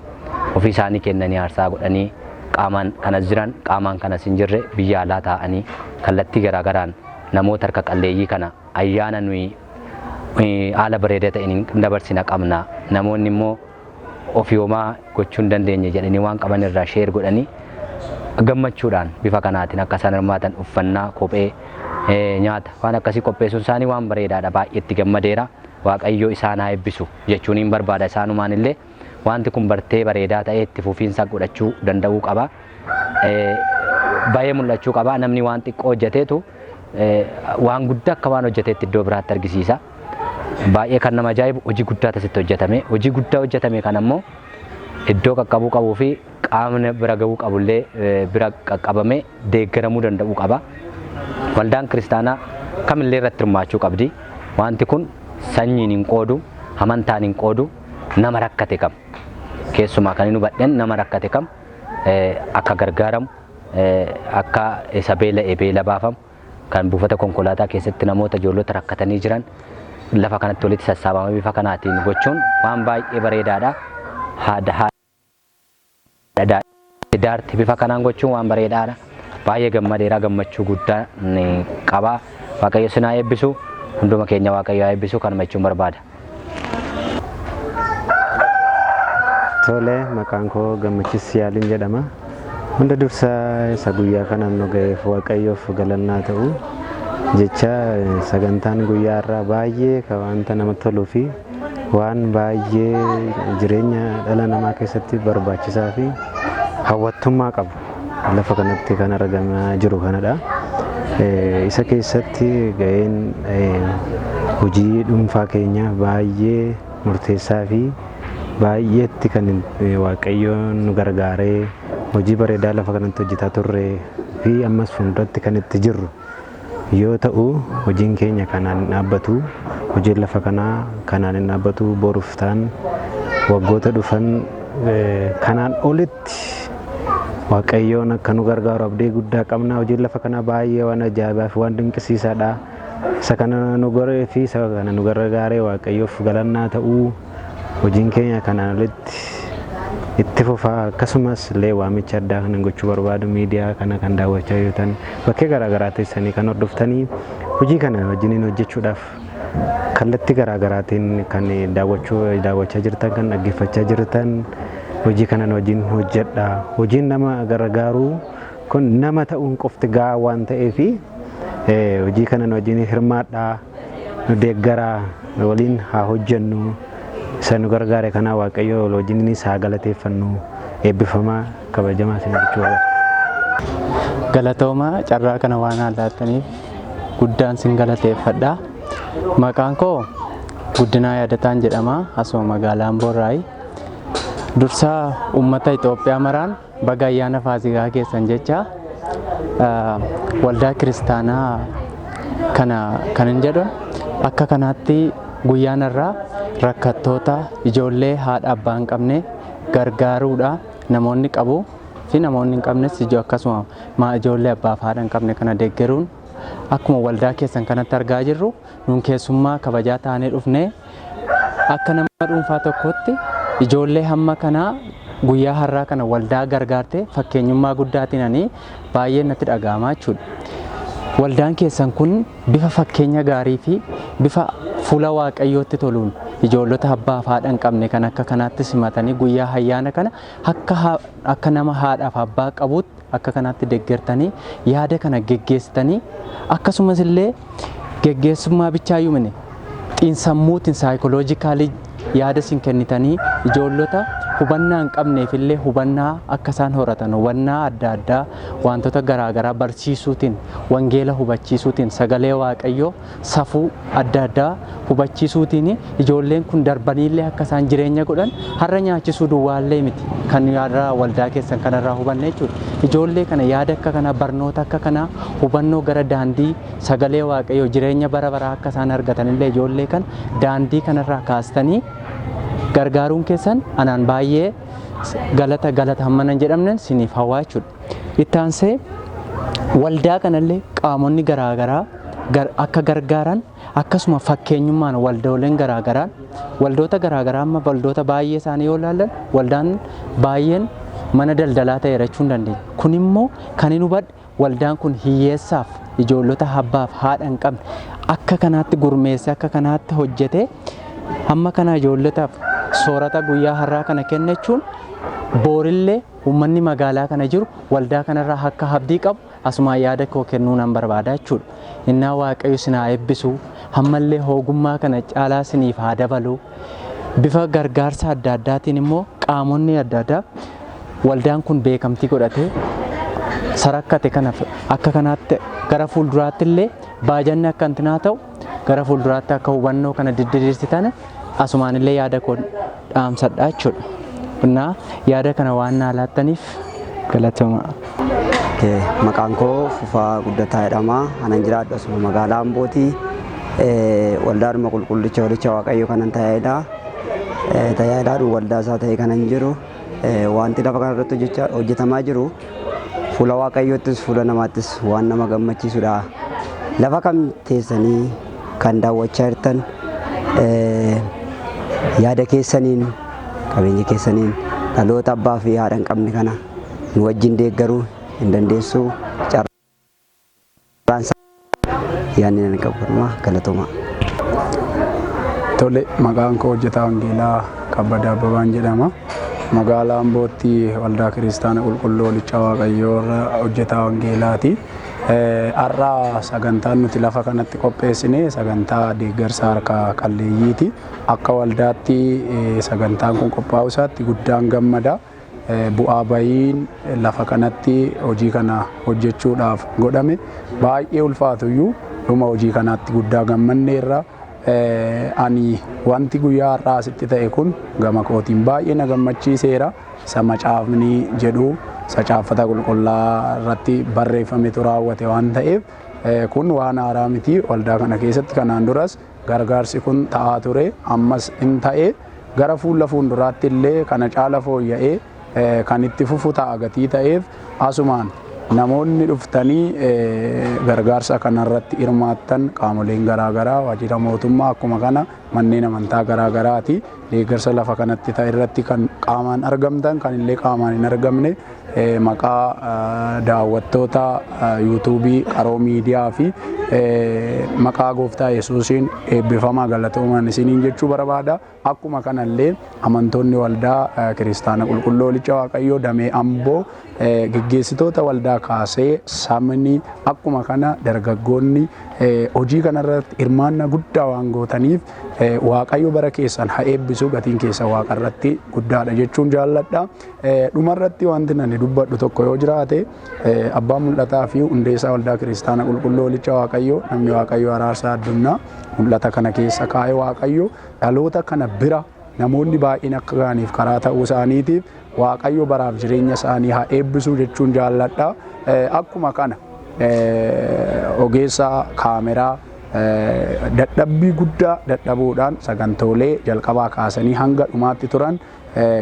ofii isaanii kennanii aarsaa godhanii qaamaan kanas jiran, qaamaan kanas hin jirre, biyya alaa taa'anii kallattii garaagaraan namoota harka qalleeyyii kana ayyaana nuyi haala bareedaa ta'een hin dabarsina qabna. Namoonni immoo ofii homaa gochuu hin dandeenye jedhanii waan qaban irraa share godhanii gammachuudhaan bifa kanaatiin akka isaan hirmaatan uffannaa, kophee, nyaata waan akkasii qopheessuun isaanii waan bareedaadha. Baay'ee itti gammadeera. Waaqayyo isaan haa eebbisu jechuun hin barbaada. Isaanumaan illee wanti kun bartee bareedaa ta'ee itti fufiinsa godhachuu danda'uu qaba. Baay'ee mul'achuu qaba. Namni waan xiqqoo hojjeteetu waan guddaa akka waan hojjeteetti iddoo biraatti argisiisa. Baay'ee kan nama ajaa'ibu hojii guddaa asitti hojjetame. Hojii guddaa hojjetame kan ammoo iddoo qaqqabuu qabuu fi qaamni bira gahuu qabullee bira qaqqabamee deeggaramuu danda'uu qaba. Waldaan kiristaanaa kamillee irratti hirmaachuu qabdi. Wanti kun sanyiin hin qoodu, amantaan hin qoodu, nama rakkate kam. Keessumaa kan hin hubadhen nama rakkate kam akka gargaaramu, akka isa beela'e beela baafamu, kan buufata konkolaataa keessatti namoota ijoollota rakkatanii jiran lafa kanatti walitti sassaabamee bifa kanaatiin gochuun waan baay'ee bareedaadha. Haadha daarti bifa kanaan gochuun waan bareedaadha. Baay'ee gammadeera, gammachuu guddaa qaba. Waaqayyo sinaa eebbisu, hunduma keenya Waaqayyo haa eebbisu, kanuma jechuun barbaada. Tole, maqaan koo Gammachis Yaaliin jedhama. Hunda dursa isa guyyaa kanaan nu ga'eef Waaqayyoof galannaa ta'u jecha, sagantaan guyyaa irraa baay'ee kan wanta namatti toluu fi waan baay'ee jireenya dhala namaa keessatti barbaachisaa fi hawwattummaa qabu lafa kanatti kan argamaa jiru kanadha. Isa keessatti ga'een hojii dhuunfaa keenya baay'ee murteessaa fi baay'eetti kan Waaqayyoon nu gargaaree hojii bareedaa lafa kanatti hojjetaa turre fi ammas fuulduratti kan itti jirru yoo ta'u, hojiin keenya kanaan hin dhaabbatu. Hojiin lafa kanaa kanaan hin dhaabbatu. Boruuf ta'an waggoota dhufan kanaan olitti Waaqayyoon akka nu gargaaru abdii guddaa qabna. Hojiin lafa kanaa baay'ee waan ajaa'ibaa fi waan dinqisiisaadha. Isa kana nu godhee fi isa kana nu gargaaree Waaqayyoof galannaa ta'uu, hojiin keenya kanaan olitti itti fufaa. Akkasumas illee waamicha addaa kanan gochuu barbaadu, miidiyaa kana kan daawwachaa jirtan, bakkee garaagaraa teessanii kan hordoftanii, hojii kana wajjiniin hojjechuudhaaf kallattii garaagaraatiin kan daawwachuu daawwachaa jirtan, kan dhaggeeffachaa jirtan, hojii kana wajjin hojjedha. Hojiin nama gargaaruu kun nama ta'uun qofti gahaa waan ta'eefi hojii kana wajjin hirmaadhaa, nu deeggaraa, waliin haa hojjennu. Isa nu gargaare kana Waaqayyo wajjininis haa galateeffannu. Eebbifamaa, kabajamaa isin jechuu barbaada. Galatooma, carraa kana waan laattaniif guddaan sin galateeffadha. Maqaan koo Guddinaa Yaadataan jedhama. Asuma magaalaa Amboorraayi. Dursaa uummata Itoophiyaa maraan baga ayyaana Faasikaa keessan jecha, waldaa kiristaanaa kana kan hin jedhu akka kanaatti guyyaan irraa rakkattoota, ijoollee haadha abbaa hin qabne gargaaruudha. Namoonni qabu fi namoonni hin qabnes ijoo akkasuma maa ijoollee abbaa fi haadha hin qabne kana deeggaruun akkuma waldaa keessan kanatti argaa jirru, nuun keessummaa kabajaa taanee dhufnee akka nama dhuunfaa tokkotti ijoollee hamma kanaa guyyaa har'aa kana waldaa gargaarte fakkeenyummaa guddaatiin ani baay'ee natti dhaga'amaa jechuudha. Waldaan keessan kun bifa fakkeenya gaarii fi bifa fuula Waaqayyootti toluun ijoollota abbaa fi haadha hin qabne kan akka kanaatti simatanii guyyaa ayyaana kana akka nama haadhaaf abbaa qabuutti akka kanaatti deeggartanii, yaada kana geggeessitanii, akkasumas illee geggeessummaa bichaayyuu mini xiinsammuutiin psychologically yaada isin kennitanii ijoollota hubannaa hin qabneef illee hubannaa akka isaan horatan, hubannaa adda addaa wantoota garaagaraa barsiisuutiin, wangeela hubachiisuutiin, sagalee Waaqayyoo, safuu adda addaa hubachiisuutiin ijoolleen kun darbaniillee akka isaan jireenya godhan har'a nyaachisuu duwwaallee miti kan yaada waldaa keessan kanarraa hubanne jechuudha. Ijoollee kana yaada akka kanaa, barnoota akka kanaa, hubannoo gara daandii sagalee Waaqayyoo, jireenya bara baraa akka isaan argatanillee ijoollee kana daandii kanarraa kaastanii gargaaruun keessan anaan baay'ee galata galata hammana hin jedhamne siniif hawaa jechuudha. Itti aansee waldaa kanallee qaamonni garaagaraa akka gargaaran, akkasuma fakkeenyummaan waldooleen garaagaraan, waldoota garaagaraa, amma waldoota baay'ee isaanii yoo ilaallan waldaan baay'een mana daldalaa ta'eera jechuu hin dandeenya. Kun immoo kan hin hubadhe waldaan kun hiyyeessaaf, ijoollota abbaaf haadha hin qabne akka kanaatti gurmeessee, akka kanaatti hojjetee, hamma kana ijoollotaaf soorata guyyaa har'aa kana kenna jechuun boorillee uummanni magaalaa kana jiru waldaa kanarraa akka abdii qabu asumaan yaada koo kennuu nan barbaada jechuudha. Innaa Waaqayyo isin haa eebbisu, ammallee ogummaa kana caalaa isiniif haa dabalu. Bifa gargaarsa adda addaatiin immoo qaamonni adda addaa waldaan kun beekamtii godhatee sarakkate kana akka kanaatti gara fuulduraatti illee baajanni akka intinaa ta'u, gara fuulduraatti akka hubannoo kana didiriirsitan asumaan illee yaada koo dhaamsadha jechuudha. Innaa yaada kana waan naa laattaniif galatooma. Maqaan koo Fufaa Guddataa jedhama. Anan jiraadhu asuma magaalaa Ambooti. Waldaadhuma Qulqullicha Holicha Waaqayyo kanan tajaajila. Tajaajilaadhu waldaa isaa ta'e kanan jiru. Wanti lafa kanarratti hojjetamaa jiru fuula Waaqayyoottis fuula namaattis waan nama gammachiisudha. Lafa kam teessanii kan daawwachaa jirtan, yaada keessaniin, qabeenya keessaniin dhaloota abbaa fi haadha hin qabne kana nu wajjin deeggaruu hin dandeessu. Carraan yaadni nan qabu kanuma, galatooma. Tole, maqaan koo hojjetaa Wangeelaa Kabbadaa Abbabaan jedhama. Magaalaa Ambootti Waldaa Kiristaana Qulqulluu Holicha Waaqayyoo irra hojjetaa Wangeelaati. Har'a sagantaan nuti lafa kanatti qopheessine sagantaa deeggarsa harka qalleeyyiiti. Akka waldaatti sagantaan kun qophaa'uu isaatti guddaan gammada. Bu'aa bahiin lafa kanatti hojii kana hojjechuudhaaf godhame baay'ee ulfaatuyyuu dhuma hojii kanaatti guddaa gammanneerra. Ani wanti guyyaa har'aa asitti ta'e kun gama kootiin baay'ee na gammachiiseera. Isa macaafni jedhu, isa caaffata qulqullaa irratti barreeffametu raawwate waan ta'eef, kun waan haaraa miti. Waldaa kana keessatti kanaan duras gargaarsi kun ta'aa ture, ammas in ta'e, gara fuula fuulduraatti illee kana caala fooyya'ee kan itti fufu ta'a gatii ta'eef, asumaan namoonni dhuftanii gargaarsa kanarratti hirmaattan, qaamoleen garaagaraa, waajjira mootummaa, akkuma kana manneen amantaa garaagaraati, deeggarsa lafa kanatti ta'e irratti kan qaamaan argamtan, kan illee qaamaan hin argamne, maqaa daawwattoota yuutuubii Qaroo Miidiyaa fi maqaa Gooftaa Yesuusiin eebbifamaa, galatoomaan isiniin jechuu barbaada. Akkuma kanallee amantoonni Waldaa Kiristaana Qulqulluu Holicha Waaqayyoo damee Amboo, geggeessitoota waldaa kaasee sabni, akkuma kana dargaggoonni hojii kanarratti hirmaannaa guddaa waan gootaniif Waaqayyo bara keessan haa eebbisu, gatiin keessan Waaqarratti guddaadha jechuun jaalladha. Dhumarratti wanti ani dubbadhu tokko yoo jiraate, abbaan mul'ataa fi hundeessaa Waldaa Kiristaana Qulqulluu Holicha Waaqayyoo, namni Waaqayyo Araarsaa Addunyaa, mul'ata kana keessa kaa'ee Waaqayyo dhaloota kana bira namoonni baay'een akka ga'aniif karaa ta'uu isaaniitiif Waaqayyo baraaf jireenya isaanii haa eebbisu jechuun jaalladha. Akkuma kana ogeessa kaameraa dadhabbii guddaa dadhabuudhaan sagantoolee jalqabaa kaasanii hanga dhumaatti turan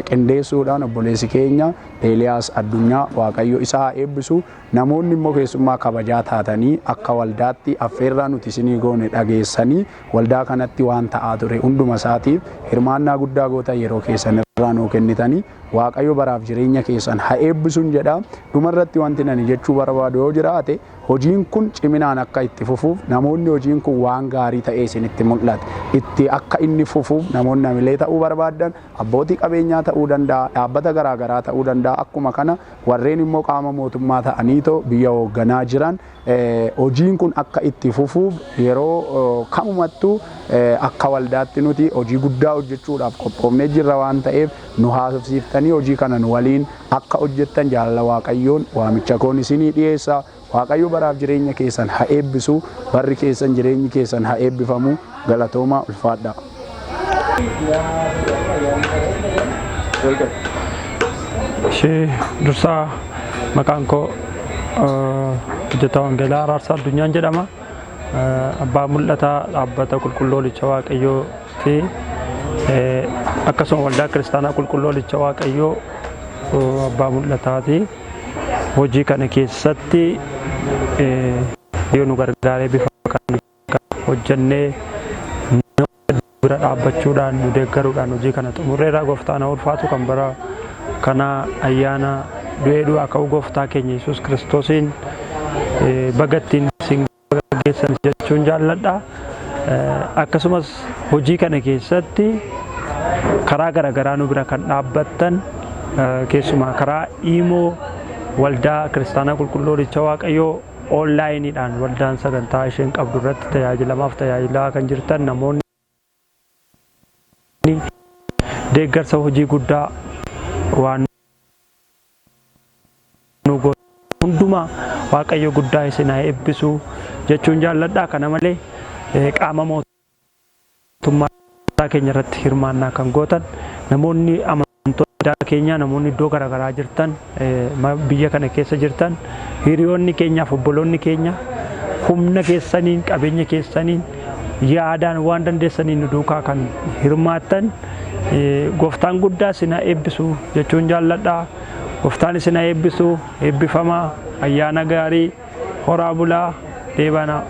qindeessuudhaan obboleessi keenya Eeliyaas Addunyaa, Waaqayyo isa haa eebbisu. Namoonni immoo keessummaa kabajaa taatanii akka waldaatti affeerraa nuti isinii goone dhageessanii waldaa kanatti waan ta'aa ture hunduma isaatiif hirmaannaa guddaa gootan, yeroo keessan irraa nuu kennitanii, Waaqayyo baraaf jireenya keessan haa eebbisuun jedha. Dhumarratti wanti ani jechuu barbaadu yoo jiraate, hojiin kun ciminaan akka itti fufuuf, namoonni hojiin kun waan gaarii ta'ee isinitti mul'ate itti akka inni fufuuf, namoonni hamilee ta'uu barbaaddan, abbootii qabeenyaa jireenyaa ta'uu danda'a, dhaabbata garaagaraa ta'uu danda'a. Akkuma kana warreen immoo qaama mootummaa ta'aniitoo biyya hoogganaa jiran hojiin kun akka itti fufuuf yeroo kamumattuu akka waldaatti nuti hojii guddaa hojjechuudhaaf qophoofnee jirra waan ta'eef nu haasofsiiftanii hojii kana nu waliin akka hojjettan jaalala Waaqayyoon waamicha koon isinii dhiyeessa. Waaqayyo baraaf jireenya keessan haa eebbisu, barri keessan jireenyi keessan haa eebbifamu. Galatoomaa, ulfaadhaa. Ishee dursaa maqaan koo hojjetaa wangeelaa Araarsaa Addunyaan jedhama. Abbaa mul'ataa dhaabbata qulqulluu Hoolicha Waaqayyooti. Akkasuma waldaa kiristaanaa qulqulluu Hoolicha Waaqayyoo abbaa mul'ataati. Hojii kana keessatti yoo nu gargaaree bifa kan hojjennee namoota bira dhaabbachuudhaan nu deeggaruudhaan hojii kana xumurreerra. Gooftaan haa ulfaatu. Kan bara kana ayyaana du'ee du'aa ka'uu gooftaa keenya Yesuus Kiristoosiin baga ittiin isin geessan jechuun jaalladha. Akkasumas hojii kana keessatti karaa garaagaraa nu bira kan dhaabbattan, keessumaa karaa iimoo waldaa kiristaanaa qulqulluu Hoolicha Waaqayyoo onlaayiniidhaan waldaan sagantaa isheen qabdu irratti tajaajilamaaf tajaajilaa kan jirtan, namoonni deeggarsa hojii guddaa waan nu gootan hundumaa Waaqayyo guddaa isin haa eebbisu jechuun jaalladha. Kana malee qaama mootummaa keenya irratti hirmaannaa kan gootan namoonni amantoota keenyaa, namoonni iddoo garaagaraa jirtan, biyya kana keessa jirtan, hiriyoonni keenyaaf obboloonni keenya humna keessaniin, qabeenya keessaniin, yaadaan, waan dandeessaniin nu duukaa kan hirmaattan gooftaan guddaa isin haa eebbisu jechuun jaalladha. Gooftaan isin haa eebbisu, eebbifamaa, ayyaana gaarii, horaa bulaa, deebanaa.